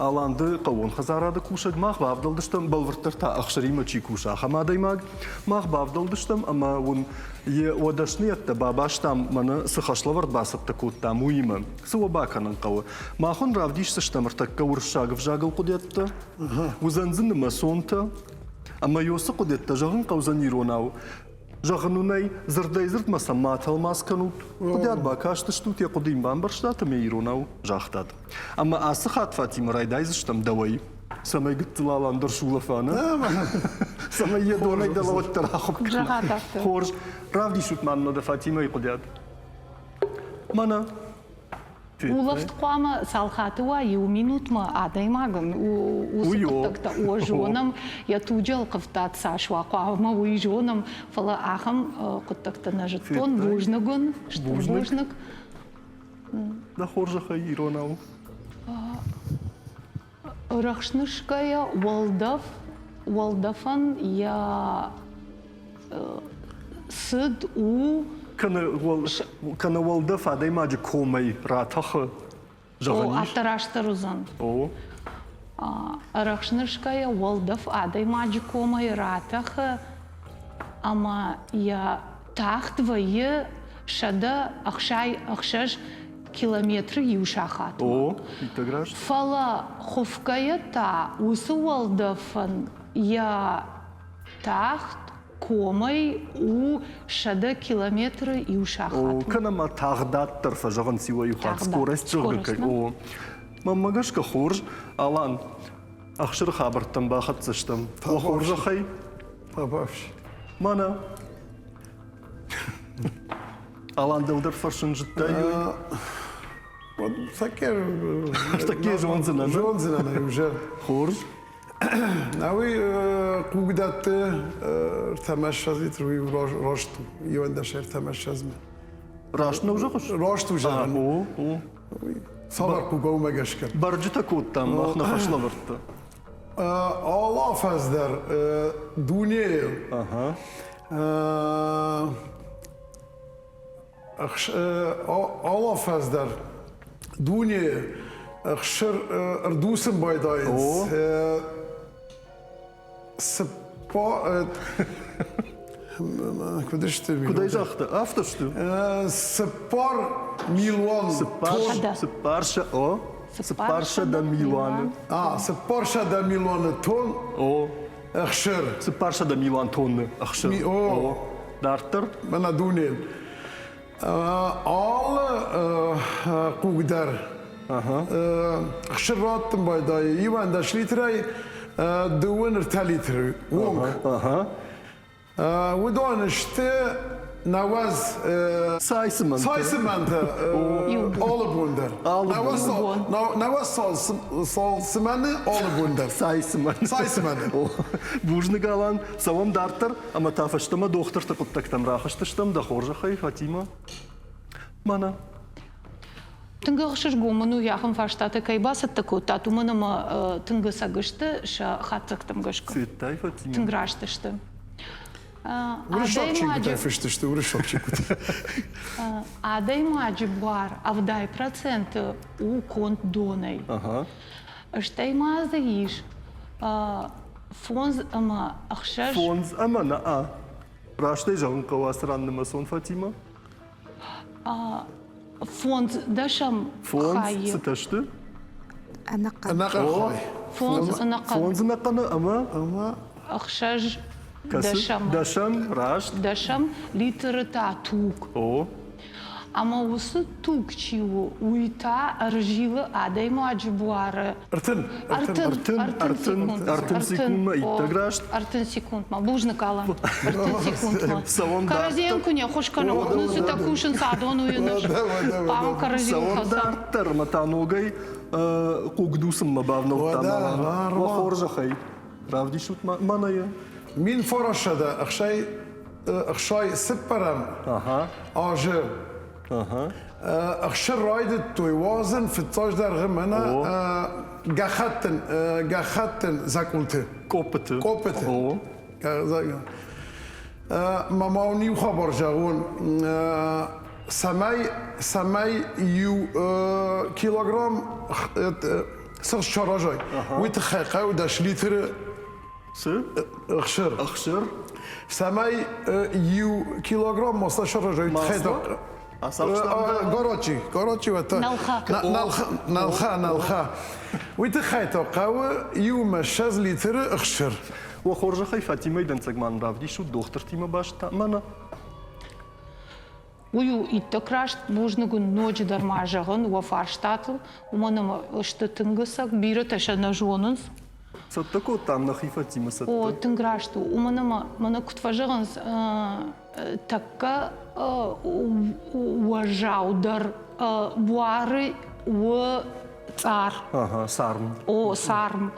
Аланды хъӕууон хӕдзарады кусӕг мах бавдӕлдыстӕм, бӕлвырддӕр та ӕхсыримӕ чи кусы, ахӕм адӕймаг. Мах бавдӕлдыстӕм ӕмӕ уын йӕ уӕ дӕсныйӕдтӕ бабастам, мӕнӕ цы хӕслӕвӕрд бацӕттӕ кодтам, уыимӕ. Цы уӕ бакӕнын хъӕуы? Мах уын равдисдзыстӕм ӕртӕккӕ уырыссаг ӕвзагыл хъуыдыйӕдтӕ, уыдзӕн дзы нымӕцонтӕ, ӕмӕ уыцы хъуыдыйӕдтӕ зӕгъын хъӕудзӕн иронау. Зӕгъын уын ӕй, дзырдӕй-дзырдмӕ сӕм ма тӕлмац кӕнут. Хъуыдыйад бакастыстут, йӕ хъуыды йын бамбӕрстат ӕмӕ иронау загътат. Ӕмӕ ацы хатт Фатимӕ райдайдзыстӕм дӕуӕй, цӕмӕй гыццыл Алан дӕр сулӕфа, нӕ? Цӕмӕй йӕ донӕй дӕлӕ уӕддӕр ахуыпп кӕна. Хорз, равдисут ма нын уӕдӕ Фатимӕйы хъуыдыйад. Мӕнӕ. Улӕфт хъуамӕ цал хатты уа иу минутмӕ адӕймагӕн уыцы хъуыддӕгтӕ о зонӕм, йӕ туджы ӕлхъывдад цас уа хъуамӕ уый зонӕм, фӕлӕ ахӕм хъуыддӕгтӕ нӕ зыдтон. Бузныг уын, стыр бузныг. Дӕ хорзӕхӕй иронау. Рӕхснысгӕйӕ уӕлдӕф, уӕлдӕфӕн йӕ цыд у Кӕнӕ уӕлдӕф адӕймаджы комӕй ратӕхы, зӕгъӕн ис? Афтӕ растдӕр уыдзӕн. О. Ӕрӕхснырсгӕйӕ уӕлдӕф адӕймаджы комӕй ратӕхы ӕмӕ йӕ тахт вӕййы 166 километры иу сахатмӕ. О, иттӕг раст. Фӕлӕ хуыфгӕйӕ та уыцы уӕлдӕфӕн йӕ тахт комӕй у 100 километры иу сахатмӕ. О, кӕнӕ ма тагъдад дӕр фӕзӕгъынц иуӕй-иу хатт, скорость зӕгъгӕ кӕй. О, мӕнмӕ гӕсгӕ хорз. Алан, ӕхсыры хабӕрттӕм бахӕццӕ стӕм. Уӕ хорзӕхӕй. Табафси. Мӕнӕ. Алан дӕлдӕр фӕрсын зыдтай? Таке зондзынӕн. Зондзынӕн уже. Хорз. Науи хъугдӕтты ӕртӕмӕссӕдз литры уый раст у, иуӕндӕс ӕртӕмӕссӕдзмӕ. Раст нӕу зӕгъыс? Раст у зӕгъын. О, о. Цавӕр хъуг уымӕ гӕсгӕ? Бӕрджытӕ кодтам мах нӕ хӕслӕвӕрдтӕ. Алы афӕдз дӕр дунейы Алы афӕдз дӕр дунейы ӕхсыр ӕрдуцын байдайынц. Цыппар куыд сты? Куыд ӕй загъта, афтӕ сты. 4 милуан Цыппар о, 400 милуаны. А, 400 милуаны тонн О. ӕхсыр. 400 милуан тонны ӕхсыр. О. Дарддӕр? Мӕнӕ дунейыл. Алы хъуг дӕр ӕхсыр раттын байдайы 11 литрӕй 33 литры онг. Уыдон сты 90 Цайцымӕнтӕ. Цайцымӕнтӕ алы бон дӕр. 90 цалцымӕны алы бон дӕр. Цайцымӕн. Цайцымӕны. Бузныг, Алан. Цӕуӕм дарддӕр ӕмӕ та фӕстӕмӕ дохтырты хъуыддӕгтӕм рахызтыстӕм. Дӕ хорзӕхӕй, Фатимӕ. Мӕнӕ. Тынг ӕхсызгон мын у, ахӕм фарстатӕ кӕй бацӕттӕ кодтат, уымӕн ӕмӕ тынг ӕцӕг сты сӕ хатдзӕгтӕм гӕсгӕ. Федтай, Фатимӕ? Тынг раст сты. Уырыссаг чингуытӕ фыст сты, уырыссаг чингуытӕ. Адӕймаджы буар 70% у конд донӕй. Стӕй ма дзы ис фондз ӕмӕ ӕхсӕз. Фондз ӕмӕ нӕ Растӕй зӕгъын хъӕуы ацы ран нымӕцон, Фатимӕ? Фондз дӕсӕм Фондз хайы. цытӕ сты? Ӕнӕхъӕн. Ӕнӕхъӕн хай. Фондз ӕнӕхъӕн. Фондз ӕнӕхъӕны ӕмӕ? Ӕмӕ? Ӕхсӕз Кӕцы? дӕсӕм. Дӕсӕм, раст. Дӕсӕм литры та туг. О. Ӕмӕ уыцы туг чи у, уый та ӕрзилы адӕймаджы буары 30. 30. 30, 30 секундмӕ иттӕг раст. 30 секундмӕ. Бузныг, Алан. 30 секундмӕ. Цӕуӕм Кӕрӕдзийӕн куы не ххуыс кӕнӕм, уӕд нын цытӕ кусынц адон уыйыныс. Хъуамӕ кӕрӕдзийыл Цӕуӕм хӕцӕм. дарддӕр ӕмӕ та ногӕй хъугдуцынмӕ бавнӕлдтам, Алан. Уӕ хорзӕхӕй, равдисут ма мӕнӕ йӕ. 1964 азы ӕхсыр райдыдтой уадзын фыццаджыдӕр мӕнӕ гӕххӕттын гӕххӕттын дзӕкъулты. Къоппыты. Къоппыты. Ма ма уын иу хабар зӕгъон, цӕмӕй цӕмӕй иу килограмм. Цыхст саразай, уый тыххӕй хъӕуы 10 литры Цы? Ӕхсыр. Ӕхсыр? Цӕмӕй иу килограмм масло саразай, уый тыххӕй Горочи, горочи уӕдта. Нӕлхӕ. Нӕлхӕ, нӕлхӕ. Уый тыххӕй та хъӕуы иумӕ 20 литры ӕхсыр. Уӕ хорзӕхӕй Фатимӕйы дӕнцӕг ма нын равдисут, дохтыртимӕ баст та мӕнӕ. Уый у иттӕг раст, бузныг уын ноджыдӕр ма зӕгъын уӕ фарстатыл, уымӕн ӕмӕ сты тынг ӕцӕг, бирӕтӕ сӕ нӕ зонынц. Цӕттӕ кодтам нӕхи Фатимӕ цӕттӕ. О, тынг раст у, уымӕн ӕмӕ мӕнӕ куыд фӕзӕгъынц, тӕккӕ уӕззаудӕр буары у цъар. Ага, царм. О, царм.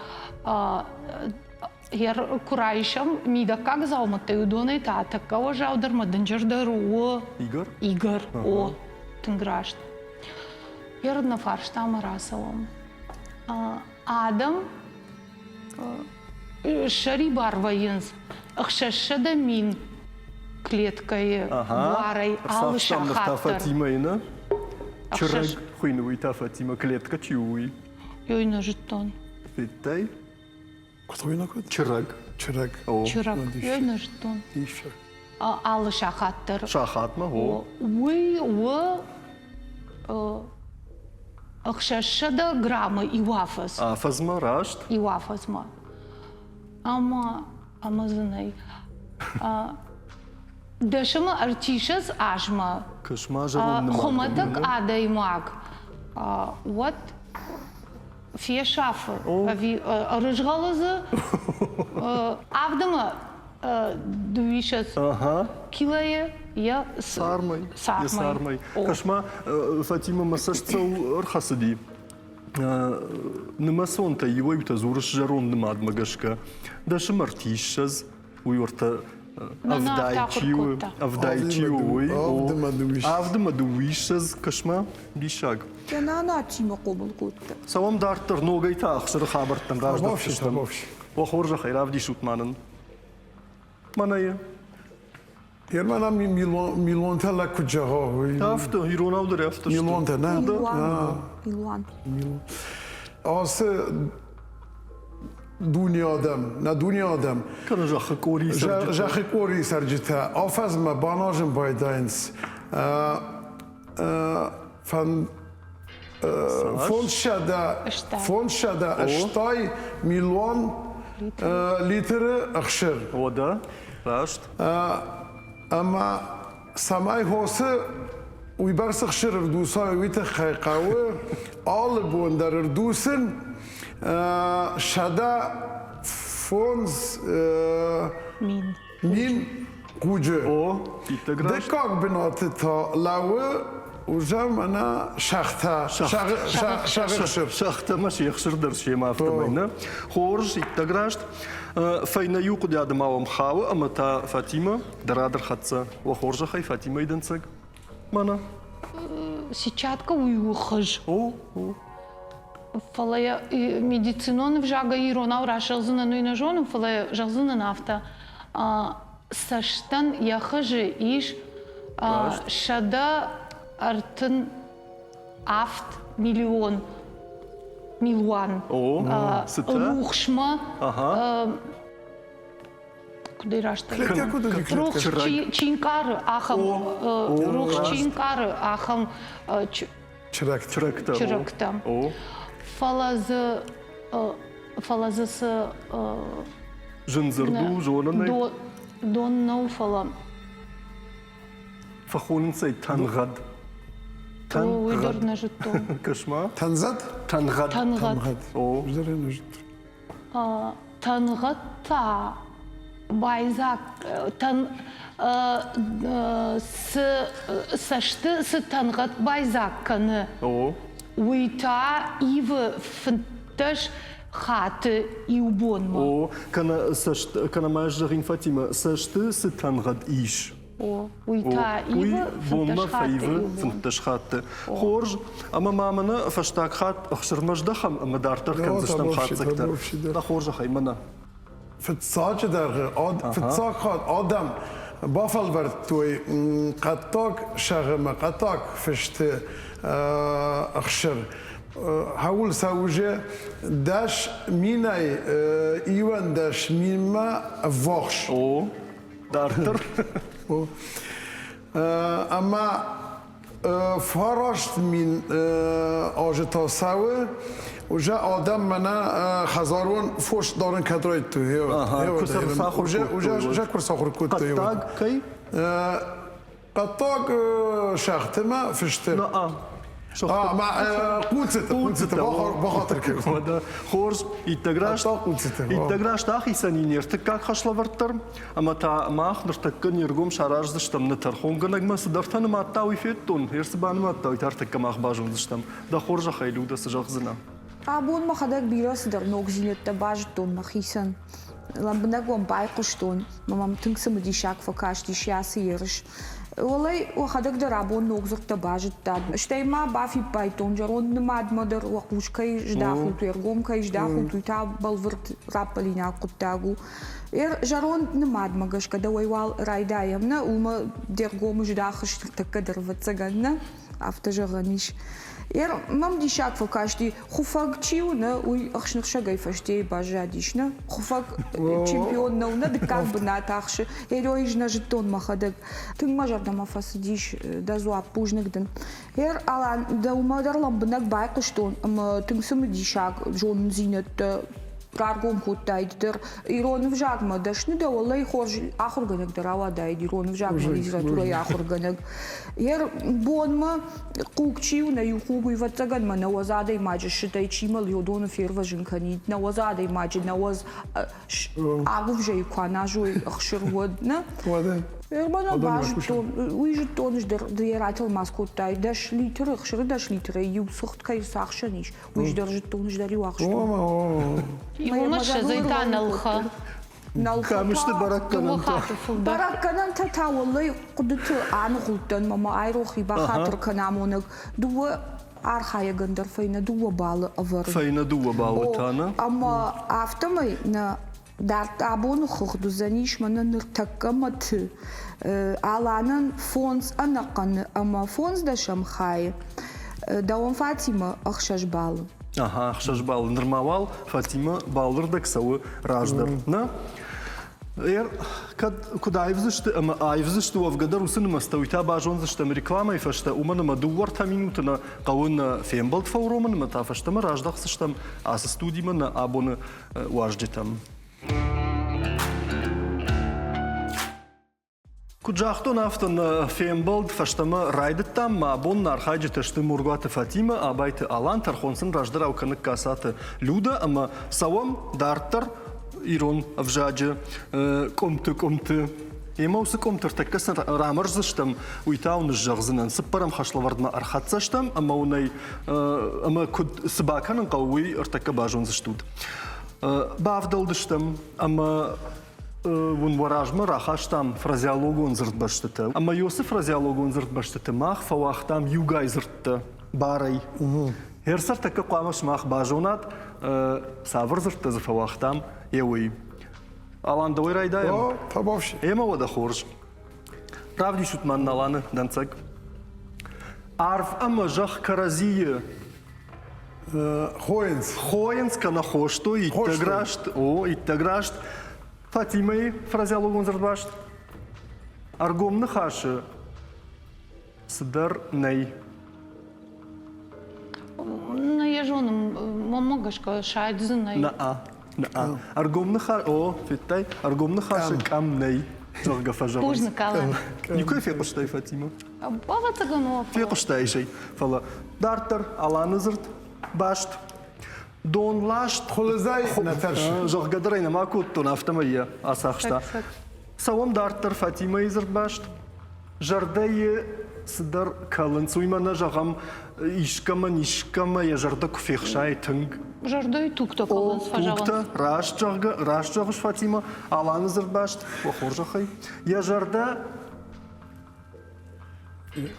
Куы райсӕм мидӕггаг дзаумӕттӕй, уыдонӕй та тӕккӕ уӕззаудӕр мӕ дынджырдӕр у Игор? Игор, о, тынг раст. Ер нӕ фарстамӕ рацӕуӕм. Адӕм сӕрибар вӕййынц 600 000 клеткӕйы буарӕй алы сахат дӕр. Фатимӕйы нӕ? Чырӕг хуыйны уый та Фатимӕ, клеткӕ чи у, уый? Ёй нӕ зыдтон. Федтай? Куыд хуыйны куыд? Чырӕг. Чырӕг. Чырӕг. Ёй нӕ зыдтон. Алы сахат дӕр. Сахатмӕ, о. Уый у 600 граммы иу афӕдз. Афӕдзмӕ, раст? Иу афӕдзмӕ. Ӕмӕ, ӕмӕ дзы нӕй. Дӕсӕмӕ ӕртиссӕдз азмӕ хуымӕтӕг адӕймаг уӕд фесӕфы ӕви ӕрызгъӕлы дзы авдӕмӕ дыууиссӕдз килойы йӕ цармӕй. Йӕ цармӕй. Кӕс-ма, Фатимӕ, мӕ цӕст цӕуыл ӕрхӕцыди? Нымӕцонтӕ иуӕй-иутӕ дзурыс зӕронд нымадмӕ гӕсгӕ. Дӕсӕм ӕртиссӕдз, уый уӕртӕ ӕвдай чи у, ӕвдай чи у, уый. Авдӕмӕ дыууиссӕдз, кӕс-ма, диссаг. Йӕ нана тимӕ хъомыл кодта. Цӕуӕм дарддӕр, ногӕй та ӕхсыры хабӕрттӕм раздӕхтыстӕм. Уӕ хорзӕхӕй, равдисут ма нын. Мӕнӕ йӕ. Герман ам милуантӕ лӕг куыд зӕгъа, уый. Афтӕ, иронау дӕр афтӕ. Милуантӕ, нӕ? Милуан. Ацы дуне адӕм, нӕ дуне адӕм. Кӕнӕ зӕххы къорийы цӕрджытӕ. Зӕххы къорийы цӕрджытӕ афӕдзмӕ баназын байдайынц 580 милуан литры ӕхсыр. О, раст. Ӕмӕ цӕмӕй хосы уыйбӕрц ӕхсыр ӕрдуцай, уый тыххӕй хъӕуы алы бон дӕр ӕрдуцын 105 мин. Мин хъуджы. О, иттӕг раст. Дыккаг бынаты та лӕууы уже мӕнӕ сӕгътӕ, сӕгъы Сӕгътӕ мӕ се хсыр дӕр семӕ афтӕмӕй, нӕ? Хорз, иттӕг раст. Фӕйнӕ иу хъуыдиады ма уӕм хауы ӕмӕ та Фатимӕ дӕр ӕрхӕццӕ. Уӕ хорзӕхӕй Фатимӕйы дӕнцӕг. Мӕнӕ. Сетчатка уый у хыз. О, о. Фӕлӕ йӕ медицинон ӕвзагӕй иронау расӕгъдзынӕн, уый нӕ зонын, фӕлӕ зӕгъдзынӕн афтӕ. Цӕстӕн йӕ хызы ис 137 миллион милуан рухсмӕ куыдӕй раст рухс чи нкъары ахӕм рухс чи нкъары ахӕм чырӕгтӕ чырӕгтӕ фӕлӕ дзы фӕлӕ дзы цы зындзырд у зонын дон нӕу фӕлӕ фӕхонынц ӕй тӕнгъӕд уый дӕр нӕ зыдтон кӕс-ма тӕнзӕд тӕнгъӕд тӕнгъӕд о нӕ зыдтон Тӕнгъӕд та байдзаг тӕн цы цӕсты цы тӕнгъӕд байдзаг кӕны, уый та ивы 15 хатты иу бонмӕ. О, кӕнӕ цӕст, кӕнӕ ма ӕз зӕгъин Фатимӕ, цӕсты цы тӕнгъӕд ис, О, уый та ивы бонмӕ 15 хатты фӕивы 15 хатты. Хорз, ӕмӕ ма мӕнӕ фӕстаг хатт ӕхсырмӕ здӕхӕм ӕмӕ дарддӕр кӕндзыстӕм хатдзӕгтӕ. Дӕ хорзӕхӕй, мӕнӕ. Фыццаджы дӕргъы, фыццаг хатт адӕм бафӕлвӕрдтой хъӕддаг сӕгъы ӕмӕ хъӕддаг фысты ӕхсыр. Хауыл сӕ уже 10 минӕй 11 минмӕ ӕввахс. О, дарддӕр. Ӕмӕ 9000 азы та цӕуы, уже адӕм мӕнӕ хӕдзарон фос дарын кӕд райдыдтой. Уже куы рцахуыр кодтой. Хъӕддаг кӕй? Хъӕддаг сӕгътимӕ фысты. Хъуццыты, бахатыр кӕн. Хорз, иттӕг раст. Иттӕг раст ахицӕн и не ртыккаг хӕслӕвӕрд дӕр. Ӕмӕ та мах ныртӕккӕ не ргом сараздзыстӕм нӕ тӕрхонгӕнӕгмӕ цыдӕртӕ нымадта, уый федтон. Ӕрцы банымадта, уый та ӕртӕккӕ мах базондзыстӕм. Дӕ хорзӕхӕй, Людӕ, цы зӕгъдзынӕ? Абон мӕхӕдӕг бирӕ цыдӕр ногдзинӕдтӕ базыдтон мӕхицӕн. Лӕмбынӕг уӕм байхъуыстон, ӕмӕ мӕм тынг цымыдисаг фӕкастис ацы ерыс. Уӕлӕй уӕхӕдӕг дӕр абон ног дзырдтӕ базыдтат. Стӕй ма бафиппайдтон, зӕронд нымадмӕ дӕр уӕ хъус кӕй здахут, уе ргом кӕй здахут, уый та бӕлвырд раппӕлинаг хъуыддаг у. Зӕронд нымадмӕ гӕсгӕ дӕуӕй уал райдайӕм, нӕ, уымӕ де ргом здахыс ныртӕккӕ дӕр, ӕвӕццӕгӕн, нӕ? Афтӕ зӕгъӕн ис. Мӕм диссаг фӕкасти, хуыфӕг чи у, нӕ, уый ӕхснырсӕгӕй фӕстейы баззадис, нӕ? Хуыфӕг чемпион нӕу, нӕ дыккаг бынат ахсы. Эройы нӕ зыдтон мӕхӕдӕг. Тынг мӕ зӕрдӕмӕ фӕцыдис дӕ дзуапп, бузныг дын. Ер, Алан, дӕумӕ дӕр лӕмбынӕг байхъуыстон ӕмӕ тынг цымыдисаг зонындзинӕдтӕ раргом кодтаид дӕр. Ирон ӕвзагмӕ дӕсны дӕ, уӕллӕй хорз ахуыргӕнӕг дӕр рауадаид ирон ӕвзагмӕ литературӕйы ахуыргӕнӕг. Ер бонмӕ хъуг чи у, нӕ иу хъуг, уый ӕвӕццӕгӕн мӕ нӕуӕдз адӕймаджы сыдӕй чи мӕл йодоны фервӕзын кӕнид, нӕуӕдз адӕймаджы нӕуӕдз агуывзӕйы куы аназой ӕхсыр, уӕд нӕ? Уӕдӕ. Мӕнӕ базыдтон, уый зыдтон ӕз дӕр, ды йӕ ратӕлмац кодтай, 10 литры, ӕхсыры 10 литрӕй иу цыхт кӕй цахсӕн ис, уый дӕр зыдтон, ӕз дӕр иу ахстон. Иумӕ ссӕдзӕй та нӕлхӕ. Кӕм сты бӕрӕггӕнӕнтӕ? Бӕрӕггӕнӕнтӕ та уӕллӕй хъуыдыты аныгъуылдтӕн мӕ айрохи бахатыр кӕн амонӕг. Дыууӕ архайӕгӕн дӕр фӕйнӕ дыууӕ баллы ӕвӕрын. Фӕйнӕ дыууӕ баллы та, нӕ? Ӕмӕ афтӕмӕй нӕ дард абоны хыгъд уыдзӕнис мӕнӕ ныртӕккӕ мӕты Аланӕн фондз ӕнӕхъӕны ӕмӕ фондз дӕсӕм хайы, дӕуӕн Фатимӕ ӕхсӕз баллы. Ага, ӕхсӕз баллы. Нырма уал Фатимӕ баллырдӕг цӕуы раздӕр. Нӕ? Кӕд куыд аивдзысты ӕмӕ аивдзысты уӕвгӕ дӕр уыцы нымӕцтӕ, уый та базондзыстӕм рекламӕйы фӕстӕ, уымӕн ӕмӕ дыууӕ-ӕртӕ минуты нӕ хъӕуы нӕ фембӕлд фӕуромын ӕмӕ та фӕстӕмӕ раздӕхдзыстӕм ацы студимӕ нӕ абоны уазджытӕм. Куыд загътон, афтӕ нӕ фембӕлд фӕстӕмӕ райдыдтам. Мӕ абон нӕ архайджытӕ сты Мургуаты Фатимӕ, Абайты Алан, тӕрхон сын раздӕрау кӕны Касаты Людӕ ӕмӕ цӕуӕм дарддӕр ирон ӕвзаджы къуымты-къуымты. Емӕ уыцы къуымты ӕртӕккӕ цы рамӕрздзыстӕм, уый та уын зӕгъдзынӕн. Цыппӕрӕм хӕслӕвӕрдмӕ ӕрхӕццӕ стӕм ӕмӕ уын ӕй ӕмӕ куыд цы бакӕнын хъӕуы, уый ӕртӕккӕ базондзыстут. Бавдӕлдыстӕм ӕмӕ уын уӕ размӕ рахастам фразеологон дзырдбӕстытӕ. Ӕмӕ уыцы фразеологон дзырдбӕстыты мах фӕуагътам иугай дзырдтӕ барӕй. Ӕрцӕртӕккӕ хъуамӕ сымах базонат, цавӕр дзырдтӕ дзы фӕуагътам, е уый. Алан, дӕуӕй райдайӕм? О, табовщик. Ӕмӕ уӕдӕ хорз. Равдисут мӕн Аланы дӕнцӕг. Арв ӕмӕ зӕхх кӕрӕдзийы Хойынц. Хойынц кӕнӕ хостой, иттӕг раст. О, иттӕг раст. Фатимӕйы фразеологон дзырдбаст. Ӕргом ныхасы цыдӕр нӕй. Нӕ йӕ зонын, мӕнмӕ гӕсгӕ сайд дзы нӕй. Нӕ, нӕ. Ӕргом ныхас, о, федтай, ӕргом ныхасы къӕм нӕй, зӕгъгӕ фӕзӕгъынц. Бузныг, Алан. Никуы фехъуыстай, Фатимӕ? Ӕвӕццӕгӕн, о. Фехъуыстай ӕй, фӕлӕ дарддӕр Аланы дзырд баст. Донласт Хуылыдзӕй нӕ тӕрсы. Зӕгъгӕ дӕр ӕй нӕма кодтон, афтӕмӕй йӕ ацахста. Цӕуӕм дарддӕр Фатимӕйы дзырдбаст. Зӕрдӕйы цыдӕр кӕлынц, уый мӕ нӕ зӕгъӕм, искӕмӕн искӕмӕ йӕ зӕрдӕ куы фехсайы тынг. Зӕрдӕйы тугтӕ кӕлынц, фӕзӕгъынц. Тугтӕ, раст зӕгъгӕ, раст зӕгъыс, Фатимӕ, Аланы дзырдбаст, уӕ хорзӕхӕй. Йӕ зӕрдӕ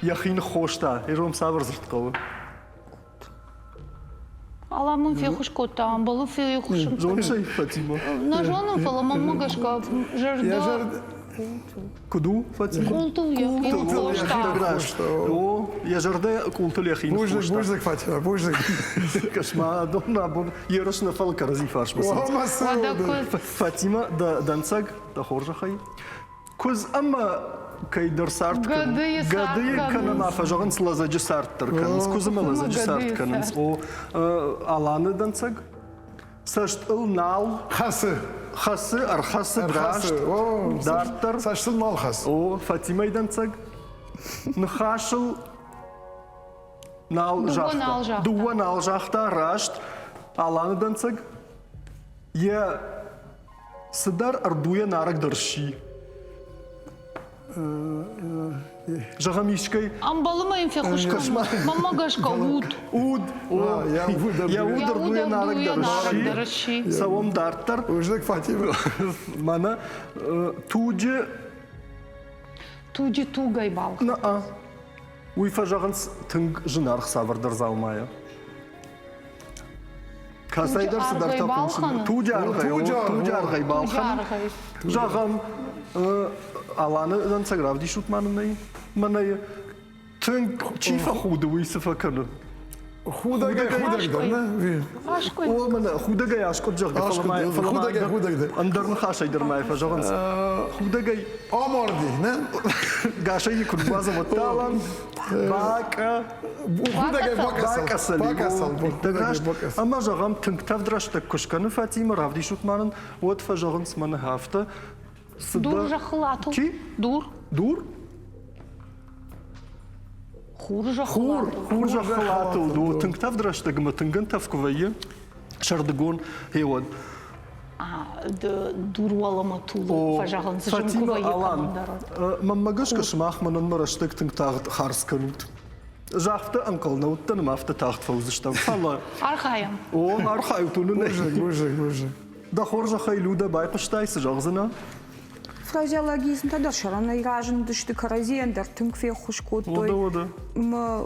йӕхи ныххоста. Ирон цавӕр дзырд хъӕуы? Алан мын феххуыс кодта, ӕмбӕлы феххуыс. Зоныс ӕй, Фатимӕ? Нӕ зонын, фӕлӕ мӕнмӕ гӕсгӕ зӕрдӕ Куыд у, Фатимӕ? Къултыл йӕхи ныххоста. Раст. О, йӕ зӕрдӕ къултыл йӕхи Бузныг, бузныг, Фатимӕ, бузныг. Кӕс-ма, адон абон ерыс нӕ фӕлӕ кӕрӕдзи фарсмӕ цӕуынц. Фатимӕ, дӕ дӕнцӕг, дӕ хорзӕхӕй. Куыдз ӕмӕ кӕйдӕр цард Гӕдыйы гӕдыйы кӕнӕ ма фӕзӕгъынц лӕдзӕджы цард дӕр кӕнынц, куыдз ӕмӕ лӕдзӕджы цард кӕнынц. О, Аланы дӕнцӕг? Цӕст ыл нал хӕцы. Хӕцы, ӕрхӕцы, раст. Дарддӕр. Цӕст ыл нал хӕцы. О, Фатимӕйы дӕнцӕг. Ныхасыл нал загъта. Дыууӕ нал загъта, раст. Аланы дӕнцӕг. Йӕ цыдӕр ӕрдуйӕ нарӕгдӕр сси. Зӕгъӕм, искӕй... Ӕмбӕлы ма йын феххуыс кӕнын. Мӕнмӕ гӕсгӕ уд. Уд. Йӕ уд ӕрдуйӕ нарӕгдӕр сси. Цӕуӕм дарддӕр. Бузныг, Фатимӕ. Мӕнӕ туджы... Туджы тугӕй балхӕнынц. Уый фӕзӕгъынц тынг зынаргъ цавӕрдӕр дзаумайӕ. Кӕцӕйдӕр цыдӕртӕ хъусын. Туджы аргъӕй, туджы аргъӕй балхӕнын. Зӕгъӕм, Аланы дӕнцӕг равдисут ма нын ӕй. Мӕнӕ тынг чи фӕхуды, уый цы фӕкӕны? Худӕгӕй худӕгдӕр, нӕ? О, мӕнӕ худӕгӕй аскъуыд, зӕгъгӕ, фӕлӕ ма ӕндӕр ныхасӕй дӕр ма фӕзӕгъынц. Худӕгӕй Амарди, нӕ? Гасӕй куыд базӕгъ, Алан, бакӕ Худӕгӕй бакӕсал. Бакӕсал. Ӕмӕ зӕгъӕм, тынг тӕвд рӕстӕг куы скӕны Фатимӕ, равдисут ма нын, уӕд фӕзӕгъынц мӕнӕ афтӕ. Дур зӕххыл атыл. Чи? Дур. Дур? Хур зӕххыл Хур, хур зӕххыл атылд. О, тынг тӕвд рӕстӕг ӕмӕ тынг ӕнтӕф куы вӕййы, сӕрдыгон, гъеуӕд. Дур уӕлӕмӕ тулы, фӕзӕгъынц, зын куы вӕййы кӕмӕндӕр. Мӕнмӕ гӕсгӕ сымах мӕнӕн мӕ рӕстӕг тынг тагъд хардз кӕнут. Загъта ӕнхъӕл нӕ уыдтӕн ӕмӕ афтӕ тагъд фӕуыдзыстӕм, фӕлӕ... Архайӕм. О, архайут, уынын ӕй. Бузныг, бузныг, бузныг. Дӕ хорзӕхӕй, Людӕ, байхъуыстай, цы зӕгъдзынӕ? Фразеологизмтӕ дӕр сӕрӕнӕй разындысты, кӕрӕдзийӕн дӕр тынг феххуыс кодтой. Уӕдӕ, уӕдӕ.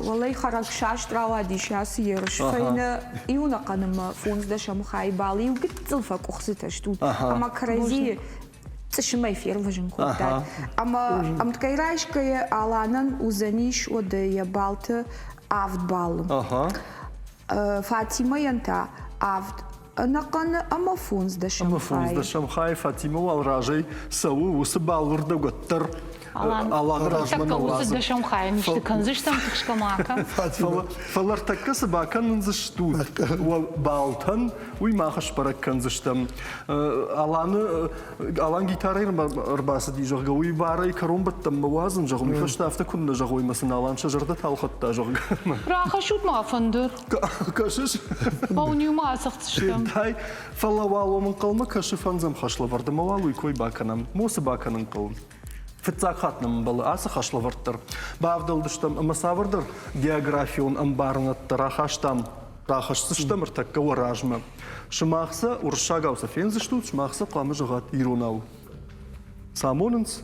Уӕлӕй хӕрӕгсаст рауадис ацы ерыс. Фӕйнӕ иунӕхъӕнымӕ фондздӕсӕм хайы бал иу гыццыл фӕкъуыхцытӕ стут ӕмӕ кӕрӕдзийы цъысымӕй фервӕзын кодтат. Ӕмӕ ӕмткӕй райсгӕйӕ Аланӕн уыдзӕнис уӕдӕ йӕ балты авд баллы. Фатимӕйӕн та авд ӕнӕхъӕны ӕмӕ фондздӕсӕм Ӕмӕ фондздӕсӕм хай Фатимӕ уал разӕй цӕуы, уыцы баллырдӕг уӕддӕр Аланы размӕ нӕ уадзы. Уыцы дӕсӕм хайӕн исты кӕндзыстӕм тыхсгӕ ма кӕн. Фӕлӕ ӕртӕккӕ цы бакӕндзыстут уӕ балтӕн, уый мах сбӕрӕг кӕндзыстӕм. Аланы Алан гитарӕй ӕрбацыди, зӕгъгӕ, уый барӕй кӕронбӕттӕнмӕ уадзын, зӕгъ, уый фӕстӕ афтӕ куыннӕ зӕгъой, мӕ сын Алан сӕ зӕрдӕтӕ ӕлхӕдта, зӕгъгӕ. Рахӕссут ма фӕндыр. Кӕсыс? Ау, ма ацӕгъддзыстӕм. Фентай, фӕлӕ уал уым ӕнхъӕлмӕ кӕсы фӕндзӕм хӕслӕвӕрд ӕмӕ уал уый кой бакӕнӕм. Мосы бакӕнын хъӕуы. Фыццаг хатт нӕм ӕмбӕлы ацы хӕслӕвӕрд дӕр. Бавдӕлдыстӕм ӕмӕ цавӕрдӕр географион ӕмбарынӕдтӕ рахастам рахӕсдзыстӕм ӕртӕккӕ уӕ размӕ. Сымах сӕ уырыссагау сӕ фендзыстут, сымах сӕ хъуамӕ зӕгъат иронау. Цы амонынц,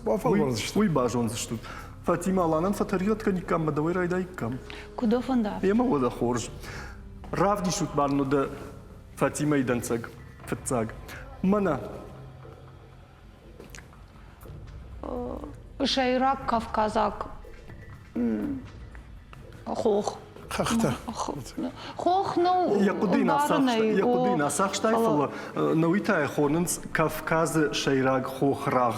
уый базондзыстут. Фатимӕ Аланӕн фӕтӕригъӕд кӕниккам ӕмӕ дӕуӕй райдаиккам. Куыд дӕ фӕнда? Емӕ уӕдӕ хорз. Равдисут ма нын дӕ Фатимӕйы дӕнцӕг фыццаг. Мӕнӕ. Сӕйраг кавказаг хох. Хӕхтӕ. Хох нӕу. Йӕ хъуыды нӕ ацахстай, фӕлӕ науитӕ хонынц Кавказы сӕйраг хохрагъ.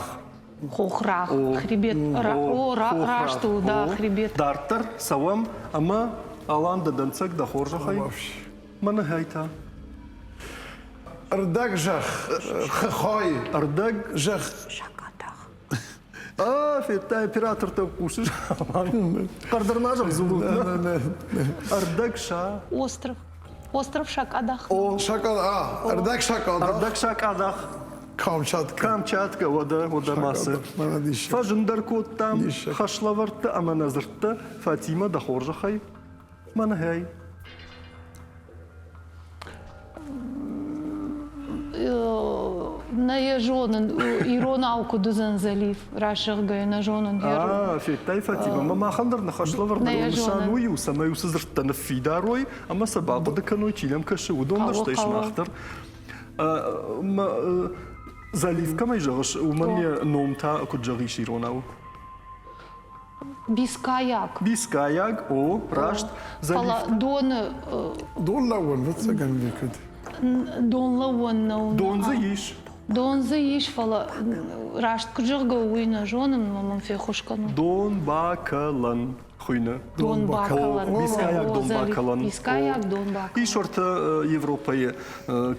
Хохрагъ, хребет, о, раст у, да, хребет. Дарддӕр цӕуӕм ӕмӕ Алан дӕ дӕнцӕг дӕ хорзӕхӕй. Мӕнӕ та. Ӕрдӕг зӕхх, хай. Ӕрдӕг зӕхх. Сакъадах. А, федтай, оператортӕ хъусыс? Хъӕрдӕр ма зӕгъ дзурут. Ӕрдӕг са. Остров. Остров Сакъадах. О, Сакъадах. Ӕрдӕг сакъадах. Ӕрдӕг сакъадах. Камчатка. Камчатка, уӕдӕ, уӕдӕ ма цы. Фӕзындӕр кодтам хӕслӕвӕрдтӕ ӕмӕ нӕ дзырдтӕ. Фатимӕ, дӕ хорзӕхӕй, мӕнӕй. Нӕ йӕ зонын, иронау куыд уыдзӕн залив, рӕсыгъгӕй нӕ зонын. А, федтай, Фатимӕ, мӕ махӕн дӕр ныхӕслӕвӕрд нысан уый у, цӕмӕй уыцы дзырдтӕ ныффидар уой ӕмӕ сӕ бахъуыды кӕной, чи нӕм кӕсы, уыдон дӕр, стӕй сымах дӕр. Залив кӕмӕй зӕгъыс, уымӕн йӕ ном та куыд зӕгъис иронау? Бискайаг. Бискайаг, о, раст. Фӕлӕ доны... Дон лӕууӕн, ӕвӕццӕгӕн, куыд? Дон лӕууӕн нӕу. Дон дзы ис. Дон дзы ис, фӕлӕ раст куыд зӕгъгӕ, уый нӕ зонын, ӕмӕ мын феххуыс кӕнут. Дон бакӕлӕн хуыйны. Дон бакӕлӕн. Бискайаг дон бакӕлӕн. Бискайаг дон бакӕлӕн. Ис ӕртӕ Европӕйы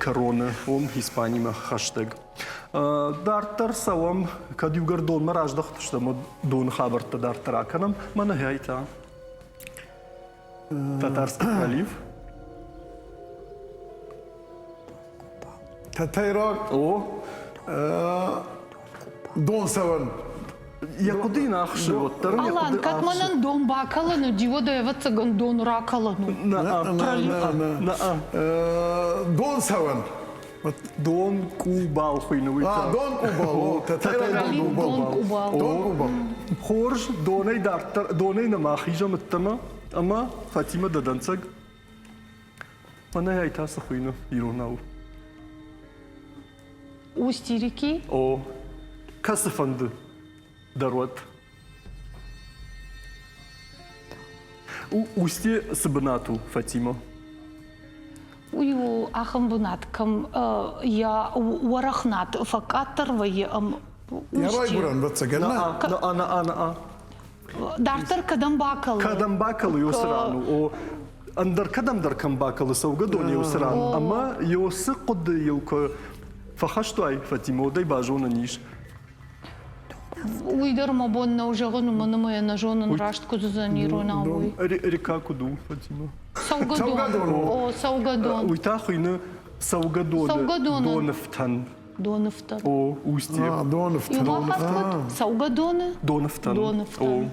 кӕроны, уым Испанимӕ хӕстӕг. Дарддӕр цӕуӕм, кӕд иугӕр донмӕ раздӕхтыстӕм, уӕд доны хабӕрттӕ дарддӕр акӕнӕм. Мӕнӕ та. Татарский пролив. Тӕтӕйраг. О. Дон цӕуӕн. Йӕ хъуыды йын ахсы, уӕддӕр ын йӕ Алан, хъуыды кӕд ахсы. мӕнӕн дон бакӕлӕн уыди, уӕд ӕвӕццӕгӕн дон ракӕлӕн у. На-а. На-а. Дон цӕуӕн. Дон къубал хуыйны уый та. Дон къубал. О, тӕтӕйраг дон къубал. Дон къубал. Дон къубал. Хорз, донӕй дарддӕр, донӕй нӕма хизӕм ӕддӕмӕ, ӕмӕ Фатимӕ дӕ дӕнцӕг. Мӕнӕ ай та цы хуыйны иронау? Устье реки? О, кӕцыфӕнды дӕр уӕд. Устье цы бынат у, Фатима? Уый у ахӕм бынат, кӕм йӕ уӕрӕхнад фӕкъаддӕр вӕййы ӕм Йӕ райгуырӕн, ӕвӕццӕгӕн, нӕ? На, на, на. Дарддӕр кӕдӕм бакӕлы? Кӕдӕм бакӕлы, уыцы ран у. О, ӕндӕр кӕдӕмдӕр кӕм бакӕлы цӕугӕдон уыцы ран. Ӕмӕ уыцы хъуыдыйыл куы фӕхӕст уай, Фатимӕ, уӕд ӕй базонӕн ис. Уый дӕр мӕ бон нӕу зӕгъын, уымӕн ӕмӕ йӕ нӕ зонын, раст куыд уыдзӕн иронау уый. Река куыд у, Фатимӕ? Цӕугӕдон. О, цӕугӕдон. Уый та хуыйны цӕугӕдоны доныфтӕн. Доныфтӕн. О, устье. Доныфтӕн. Иумӕ хатт куыд? Цӕугӕдоны? Доныфтӕн. Доныфтӕн.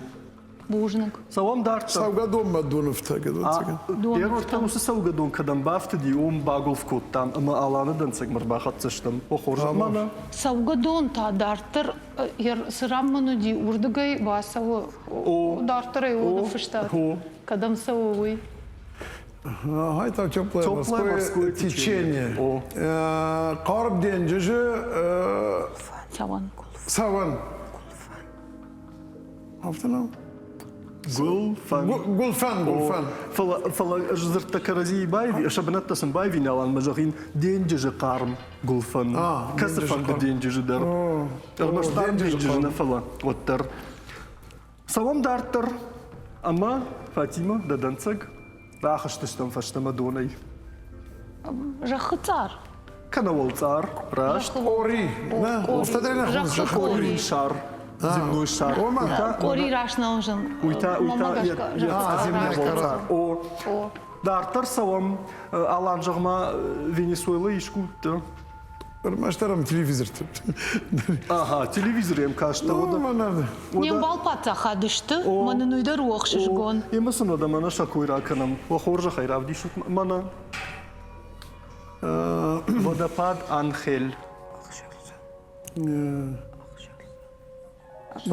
Бузныг. Цӕуӕм дарддӕр. Цӕугӕдонмӕ доныфтӕг, ӕвӕццӕгӕн. Ерортӕ уыцы цӕугӕдон кӕдӕм бафтыди, уым багуылф кодтам ӕмӕ Аланы дӕнцӕгмӕ ӕрбахӕццӕ стӕм. О, хорз ӕмӕ нӕ. Цӕугӕдон та дарддӕр цы ран мын уыди, уырдыгӕй бацӕуы. Дарддӕр ӕй уыны фыстад. Кӕдӕм цӕуы, уый. Ага, это теплое морское течение. Хъарм денджызы Цӕуӕн. Цӕуӕн. Афтӕ нӕу? Гуылфӕн. Гуылфӕн, гуылфӕн. Фӕлӕ, фӕлӕ ӕз дзырдтӕ кӕрӕдзийы байви, сӕ бынӕттӕ сын байвин аланмӕ зӕгъин денджызы хъарм гуылфӕн. Кӕцыфӕнды денджызы дӕр. Ӕрмӕст хъарм денджызы нӕ, фӕлӕ уӕддӕр. Цӕуӕм дарддӕр. Ӕмӕ, Фатимӕ, дӕ дӕнцӕг, рахызтыстӕм фӕстӕмӕ донӕй. Зӕххы цъар. Кӕнӕ уӕлцъар, раст. Къори. Нӕ, Зӕххы къори. Шар. Земной шар. Къори раст нӕ уызын. Уый та, уый та земной уӕлцъар. О. Дарддӕр цӕуӕм, Алан, зӕгъ-ма, Венесуэлӕйы искуы Ӕрмӕстдӕр ӕм телевизорты. Ага, телевизор ӕм кастӕ. Не мбал паддзахад сты, мӕнӕн уый дӕр у ӕхсызгон. Емӕ сын уӕдӕ мӕнӕ сӕ кой ракӕнӕм. Уӕ хорзӕхӕй равдисут мӕнӕ. Водопад Анхель.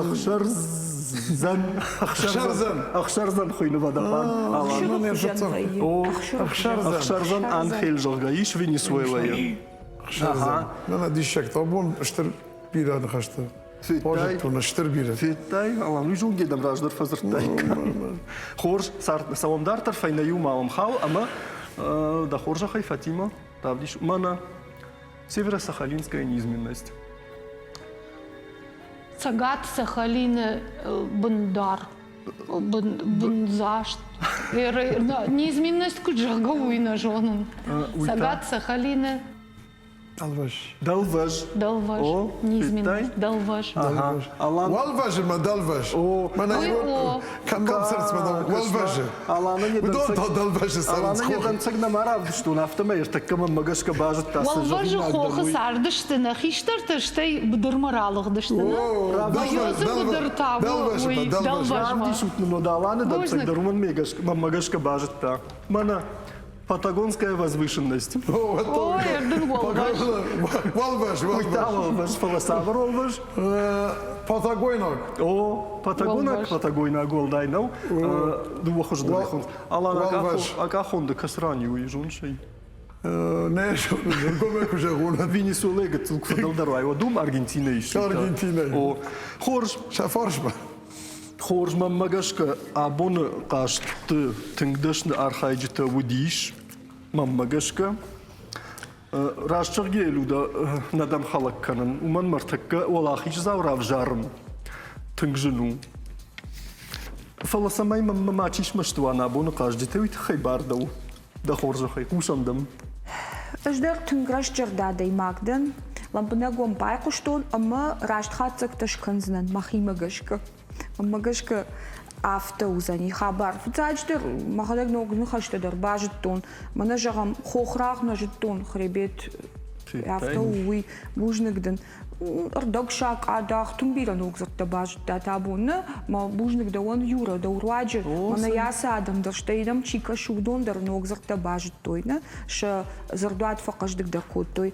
Ӕхсӕрдзӕн. Ӕхсӕрдзӕн. Ӕхсӕрдзӕн хуыйны водопад. Ӕхсӕрдзӕн Анхель, зӕгъгӕ, ис Венесуэлӕйы. Ӕхсӕрдзӕн. Мӕнӕ диссӕгтӕ, абон стыр бирӕ ныхӕстӕ. Базыдтон, стыр бирӕ. Федтай, Алан, уый зонгӕ дӕм раздӕр фӕдзырдтай. Хорз, цӕуӕм дарддӕр, фӕйнӕ иу ма уӕм хауы ӕмӕ дӕ хорзӕхӕй, Фатимӕ, равдис мӕнӕ Северо-Сахалинская низменность. Цӕгат Сахалины бындар, бындзаст. Низменность куыд зӕгъгӕ, уый нӕ зонын. Цӕгат Сахалины Дӕлвӕз. Дӕлвӕз. Дӕлвӕз. Низменность. Дӕлвӕз. Алан. Уӕлвӕзы мӕ дӕлвӕз. О. Мӕнӕ кӕм цӕрц мӕ уӕлвӕзы. Аланӕн йӕ Уыдон та дӕлвӕзы цӕрынц. Аланӕн йӕ дӕнцӕг нӕма равдыстон, афтӕмӕй ӕртӕккӕ мӕнмӕ гӕсгӕ базыдта, цы Уӕлвӕзы зӕгъинаг хохы дӕн, уый. цардысты нӕ хистӕртӕ, стӕй быдырмӕ ралыгъдысты. Дӕлвӕзы быдыр та уый дӕлвӕзмӕ. Равдисут нын уӕд Аланы дӕнцӕг дӕр, уымӕн мӕнмӕ гӕсгӕ базыдта. Мӕнӕ Патагонская возвышенность. Ой, ӕрдын уӕлвӕз. Уӕлвӕз, Уый та уӕлвӕз, фӕлӕ цавӕр уӕлвӕз? Патагойнаг. О, патагонаг, патагойнаг уӕлдай нӕу. Дыууӕ хуызы дӕр хонц. Алан, акъахон ды кӕцы ран и, уый зоныс ӕй? Нӕ зонын, ӕргомӕй куы зӕгъон. Венесуэлӕйы гыццыл куы фӕдӕлдӕр уай, уӕд уым Аргентинӕ ис. Аргентинӕ. О, хорз. Сӕ фарсмӕ. Хорз, мӕнмӕ гӕсгӕ, абоны хъазты тынг дӕсны архайджытӕ уыдис, мӕнмӕ гӕсгӕ. Раст зӕгъгӕйӕ, Людӕ, нӕ дӕм хӕлӕг кӕнын, уымӕн мӕ ӕртӕккӕ уӕлахиздзау равзарын тынг зын у. Фӕлӕ цӕмӕй мӕнмӕ мачи смӕсты уа нӕ абоны хъазджытӕ, уый тыххӕй бар дӕу. Дӕ хорзӕхӕй, хъусӕм дӕм. Ӕз дӕр тынг рӕстзӕрдӕ адӕймаг дӕн. Лӕмбынӕг уӕм байхъуыстон ӕмӕ раст хатдзӕгтӕ скӕндзынӕн мӕхимӕ гӕсгӕ. Мӕнмӕ гӕсгӕ афтӕ уыдзӕни хабар. Фыццаджыдӕр мӕхӕдӕг ног ныхӕстӕ дӕр базыдтон. Мӕнӕ зӕгъӕм, хохрагъ нӕ зыдтон, хребет афтӕ у, уый бузныг дын. Ӕрдӕгсакъадах тынг бирӕ ног дзырдтӕ базыдтат абон, нӕ? Мӕ бузныг дӕуӕн, Юра, дӕу руаджы. Мӕнӕ ацы адӕм дӕр, стӕй нӕм чи кӕсы, уыдон дӕр ног дзырдтӕ базыдтой, нӕ? Сӕ дзырдуат фӕхъӕздыгдӕр кодтой.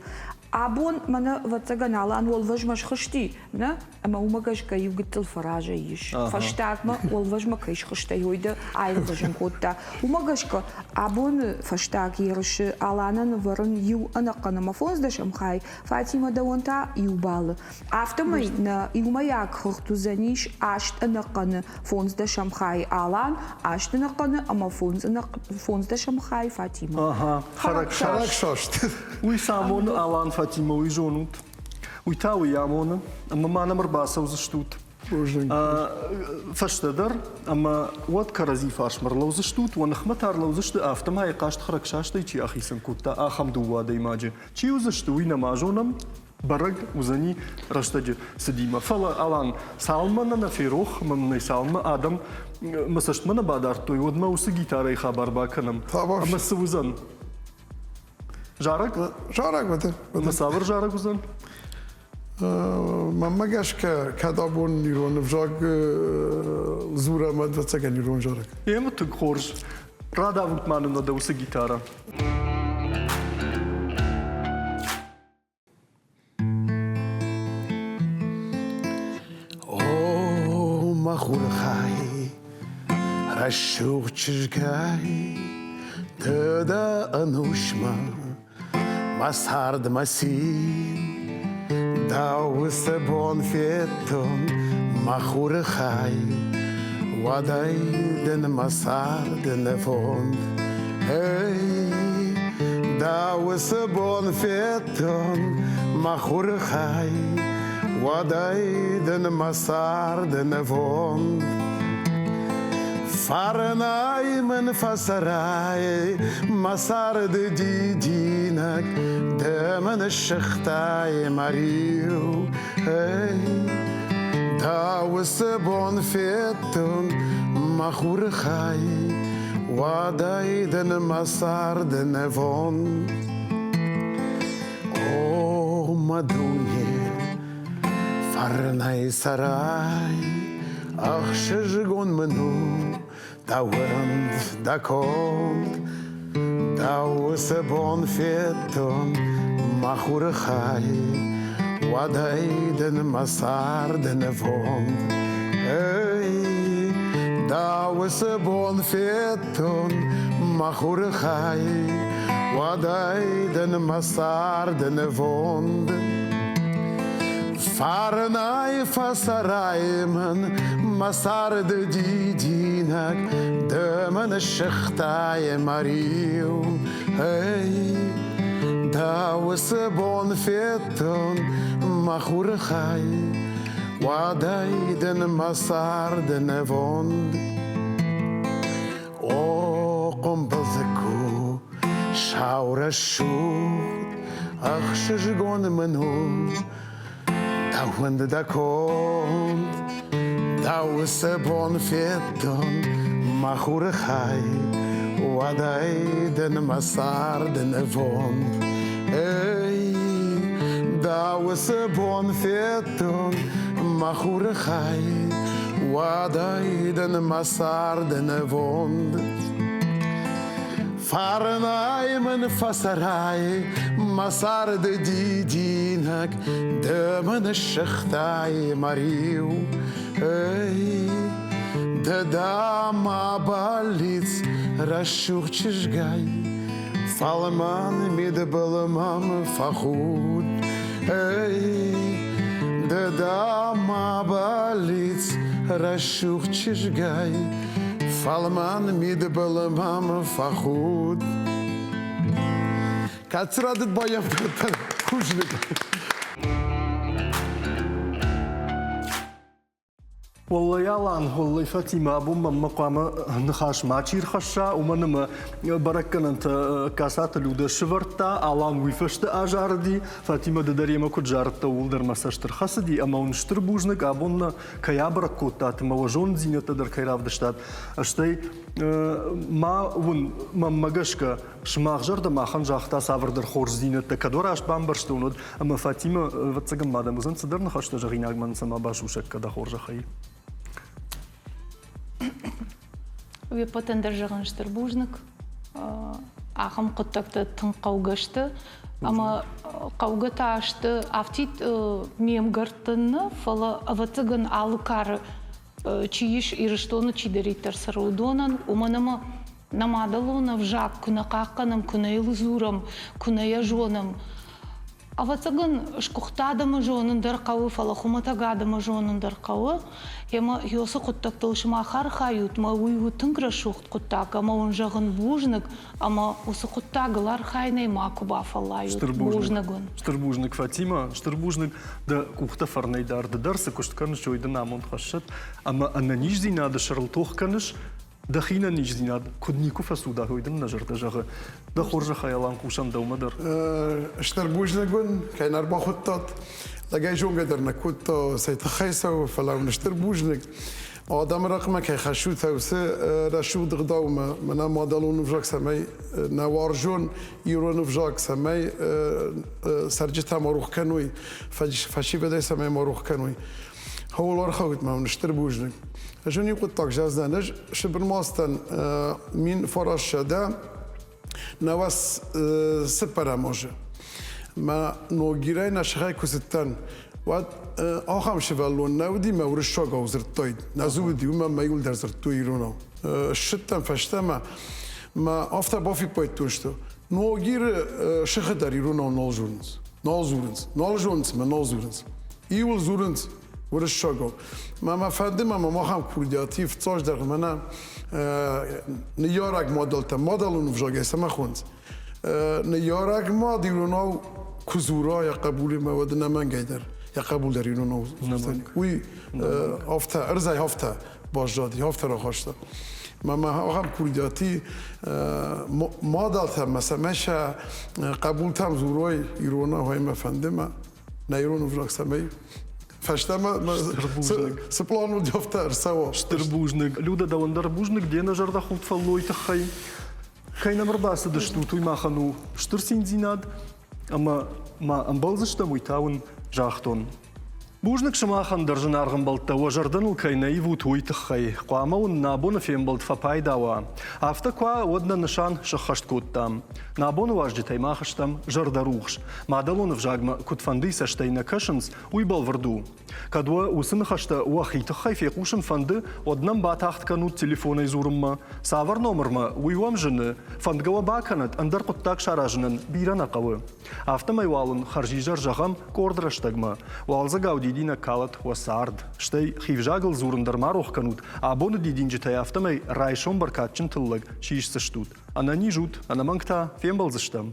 Абон мӕнӕ, ӕвӕццӕгӕн, Алан уӕлвӕзмӕ схызти, нӕ? Ӕмӕ уымӕ гӕсгӕ иу гыццыл фӕразӕй ис. Фӕстагмӕ уӕлвӕзмӕ кӕй схызтӕй, уый дӕ аирвӕзын кодта. Уымӕ гӕсгӕ абоны фӕстаг ерысы Аланӕн ӕвӕрын иу ӕнӕхъӕн ӕмӕ фондздӕсӕм хай, Фатимӕ дӕуӕн та иу баллы. Афтӕмӕй нӕ иумӕйаг хыгъд уыдзӕнис аст ӕнӕхъӕны фондздӕсӕм хай Алан, аст ӕнӕхъӕны ӕмӕ фондздӕсӕм хай Фатимӕ. Ага, хӕрӕгсаст. Уый цы амоны Алан Фатимӕ, уый зонут? Уый та уый амоны, ӕмӕ ма нӕм ӕрбацӕудзыстут. Фӕстӕдӕр ӕмӕ уӕд кӕрӕдзи фарсмӕ рлӕудзыстут, уӕ ныхмӕ та рлӕудзысты, афтӕмӕй хъазт хӕрӕгсастӕй чи ахицӕн кодта, ахӕм дыууӕ адӕймаджы. Чи уыдзысты, уый нӕма зонӕм, бӕрӕг уыдзӕни рӕстӕджы цыдимӕ. Фӕлӕ, Алан, цалынмӕ нӕ нӕ ферох, ӕмӕ нӕ цалынмӕ адӕм мӕ цӕстмӕ нӕ бадардтой, уӕдмӕ уыцы гитарӕйы хабар бакӕнӕм. Ӕмӕ цы уыдзӕн? Зарӕг? Зарӕг уыд. Ӕмӕ цавӕр зарӕг уыдзӕн? Мӕнмӕ гӕсгӕ, кӕд абон ирон ӕвзаг дзурӕм, ӕвӕццӕгӕн ирон зарӕг. Емы тынг хорз. Радавут ма нын уӕдӕ уыцы гитарӕ. О, мӕ хуры хай, рӕсугъд чызгай, ды дӕ ӕнусмӕ Мӕ цард, мӕ цин, дӕу уыцы бон федтон, мӕ хуры хай, уӕдӕй дын мӕ царды нывонд. Эй, дӕ уыцы бон федтон, мӕ хуры хай, уӕдӕй дын мӕ царды нывонд. Фӕрнӕй мын фӕцӕрай мӕ царды дидинӕг, ды мын ссыгътай мӕ риу. Эй, дӕ уыцы бон федтон мӕ хуры хай, уӕдӕй дын мӕ царды нывонд. О, мӕ дуне, Фӕрнӕй цӕрай, ӕхсызгон мын у дӕ уынд, дӕ конд. Дӕ уыцы бон федтон мӕ хуры хай, уӕдӕй дын мӕ царды нывонд. Эй, дӕ уыцы бон федтон мӕ хуры хай, уӕдӕй дын мӕ царды нывонд. Фӕрнӕй фӕцӕрай мын мӕ царды дидинӕг, ды мын ссыгътай мӕ риу. Эй, дӕ уыцы бон федтон мӕ хуры хай, уӕдӕй дын мӕ царды нывонд. О, хъуымбылдзыкку, сау рӕсугъд, ӕхсызгон мын у дӕ уынд, дӕ конд. Дӕ уыцы бон федтон мӕ хуры хай, уӕдӕй дын мӕ царды нывонд. Эй, дӕ уыцы бон федтон мӕ хуры хай, уӕдӕй дын мӕ царды нывонд. Фӕрнӕй мын фӕцӕрай мӕ царды дидинӕг, ды мын ссыгътай мӕ риу. Эй, ды дӕ мӕ бӕллиц, рӕсугъд чызгай, фӕлмӕн мидбыл мӕм фӕхуд. Эй, ды дӕ мӕ бӕллиц, рӕсугъд чызгай, фӕлмӕн мидбыл мӕм фӕхуд. Кӕцы рӕдыд баййафтӕ бузныг. Уӕллӕй, Алан, уӕллӕй, Фатимӕ, абон мӕнмӕ хъуамӕ ныхас мачи рхӕсса, уымӕн ӕмӕ бӕрӕггӕнӕнтӕ Касаты Людӕ сывӕрдта, Алан уый фӕстӕ азарыди, Фатимӕ ды дӕр йемӕ куыд зарыдтӕ, ууыл дӕр мӕ цӕст ӕрхӕцыди ӕмӕ уын стыр бузныг, абон нӕ кӕй абӕрӕг кодтат ӕмӕ уӕ зонындзинӕдтӕ дӕр кӕй равдыстат. Стӕй ма уын, мӕнмӕ гӕсгӕ, сымах зӕрдӕ махӕн загъта цавӕрдӕр хорздзинӕдтӕ, кӕд уӕ раст бамбӕрстон, уӕд ӕмӕ Фатимӕ, ӕвӕццӕгӕн ма дӕм уыдзӕн цыдӕр ныхӕстӕ зӕгъинаг мӕн цӕмӕ басусӕг кӕ дӕ хорзӕхӕй. Уе ппӕтӕн дӕр зӕгъын стыр бузныг. Ахӕм хъуыддӕгтӕ тынг хъӕугӕ сты. Ӕмӕ хъӕугӕ та сты афтид ме мгӕрттӕн нӕ, фӕлӕ ӕвӕццӕгӕн алы кары чи ис Ирыстоны чидӕриддӕр цӕры, уыдонӕн, уымӕн ӕмӕ нӕ мадӕлон ӕвзаг куы нӕ хъахъхъӕнӕм, куы нӕ йыл дзурӕм, куы нӕ йӕ зонӕм, ӕвӕццӕгӕн, сгуыхт адӕмы зонын дӕр хъӕуы, фӕлӕ хуымӕтӕг адӕмы зонын дӕр хъӕуы. Ӕмӕ уыцы хъуыддӕгтыл сымах архайут, мӕ уый у тынг рӕсугъд хъуыддаг ӕмӕ уын зӕгъын бузныг, ӕмӕ уыцы хъуыддагыл архайынӕй макуы бафӕллайут. Стыр бузныг. Стыр бузныг, Фатимӕ, стыр бузныг дӕ къухтӕ фӕрнӕй дӕр. Ды дӕр цы куыст кӕныс, уый дын амонд хӕссӕд. Ӕмӕ ӕнӕниздзинады сӕрыл тох кӕныс, дӕхи нӕниздзинад куыд никуы фӕцуда, уый дын нӕ зӕрдӕ зӕгъы. Дӕ хорзӕхӕй, Алан, хъусӕм дӕумӕ дӕр. Стыр бузныг уын, кӕй нӕ ӕрбахуыдтат. Лӕгӕй зонгӕ дӕр нӕ кодта, цӕй тыххӕй цӕуы, фӕлӕ уын стыр бузныг. Адӕмы рӕхъмӕ кӕй хӕссут, уыцы рӕсугъд ӕгъдаумӕ, мӕнӕ мадӕлон ӕвзаг цӕмӕй нӕ уарзон ирон ӕвзаг цӕмӕй цӕрджытӕ ма рух кӕной, фӕсивӕдӕй цӕмӕй ма рух кӕной. Хъӕуыл архайут мӕ уын стыр бузныг. Ӕз уын иу хъуыддаг зӕгъдзынӕн. Ӕз Сыбырмастӕн 1994 азы. Мӕ Ногирӕй нӕ сыхӕй куы цыдтӕн, уӕд ахӕм сывӕллон нӕ уыди, мӕ уырыссагау дзырдтаид. Нӕ дзы уыди, уымӕн мӕ иуылдӕр дзырдтой иронау. Ссыдтӕн фӕстӕмӕ, мӕ афтӕ бафиппайдтон, что Ногиры сыхы дӕр иронау нал дзурынц. Нал дзурынц. Нал зонынц мӕ нал дзурынц. Иуыл дзурынц уырыссагау. Мӕ мӕ фӕнды мӕ мӕм ахӕм курдиат и фыццаджыдӕр мӕнӕ ныййарӕг мадӕлтӕ мадӕлон ӕвзагӕй цӕмӕ хонынц. Ныййарӕг мад иронау куы дзура йӕ хъӕбулимӕ, уӕд ӕнӕмӕнгӕй дӕр йӕ хъӕбул дӕр иронау дзурдзӕни. Уый афтӕ, ӕрдзӕй афтӕ баззади, афтӕ рахаста. Мӕ мӕ ахӕм курдиати мадӕлтӕ мӕ цӕмӕй сӕ хъӕбултӕм дзурой иронау, ӕй мӕ фӕнды мӕ нӕ ирон ӕвзаг цӕмӕй фӕстӕмӕ цы план уыд, афтӕ ӕрцӕуа. Стыр бузныг. Люда, дӕуӕн дӕр бузныг де нӕзӕрдӕхудт фӕллойы тыххӕй. Кӕй нӕм ӕрбацыдыстут, уый махӕн у стыр циндзинад, ӕмӕ ма ӕмбӕлдзыстӕм, уый та уын загътон. Бузныг сымахӕн дӕр, зынаргъ ӕмбӕлттӕ, уӕ зӕрдӕ ныл кӕй нӕ ивут, уый тыххӕй. Хъуамӕ уын нӕ абоны фембӕлд фӕпайда уа. Афтӕ куы уа, уӕд нӕ нысан сӕххӕст кодтам. Нӕ абоны уазджытӕй мах стӕм зӕрдӕрухс. Мадӕлон ӕвзагмӕ куыдфӕндыйы цӕстӕй нӕ кӕсынц, уый бӕлвырд у. Кӕд уӕ уыцы ныхӕстӕ уӕхи тыххӕй фехъусын фӕнды, уӕд нӕм батагъд кӕнут телефонӕй дзурынмӕ. Цавӕр номырмӕ, уый уӕм зыны, фӕндгӕ уӕ бакӕнӕд, ӕндӕр хъуыддаг саразынӕн бирӕ нӕ хъӕуы. Афтӕмӕй уал ын хӕрзизӕр зӕгъӕм къорд рӕстӕгмӕ. Уалдзӕгау дидинӕг калӕд уӕ цард. Стӕй хи взагыл дзурын дӕр ма рох кӕнут, абоны дидинджытӕй афтӕмӕй райсом бӕркадджын тыллӕг сисдзыстут. Ӕнӕниз ут, ӕнӕмӕнг та фембӕлдзыстӕм.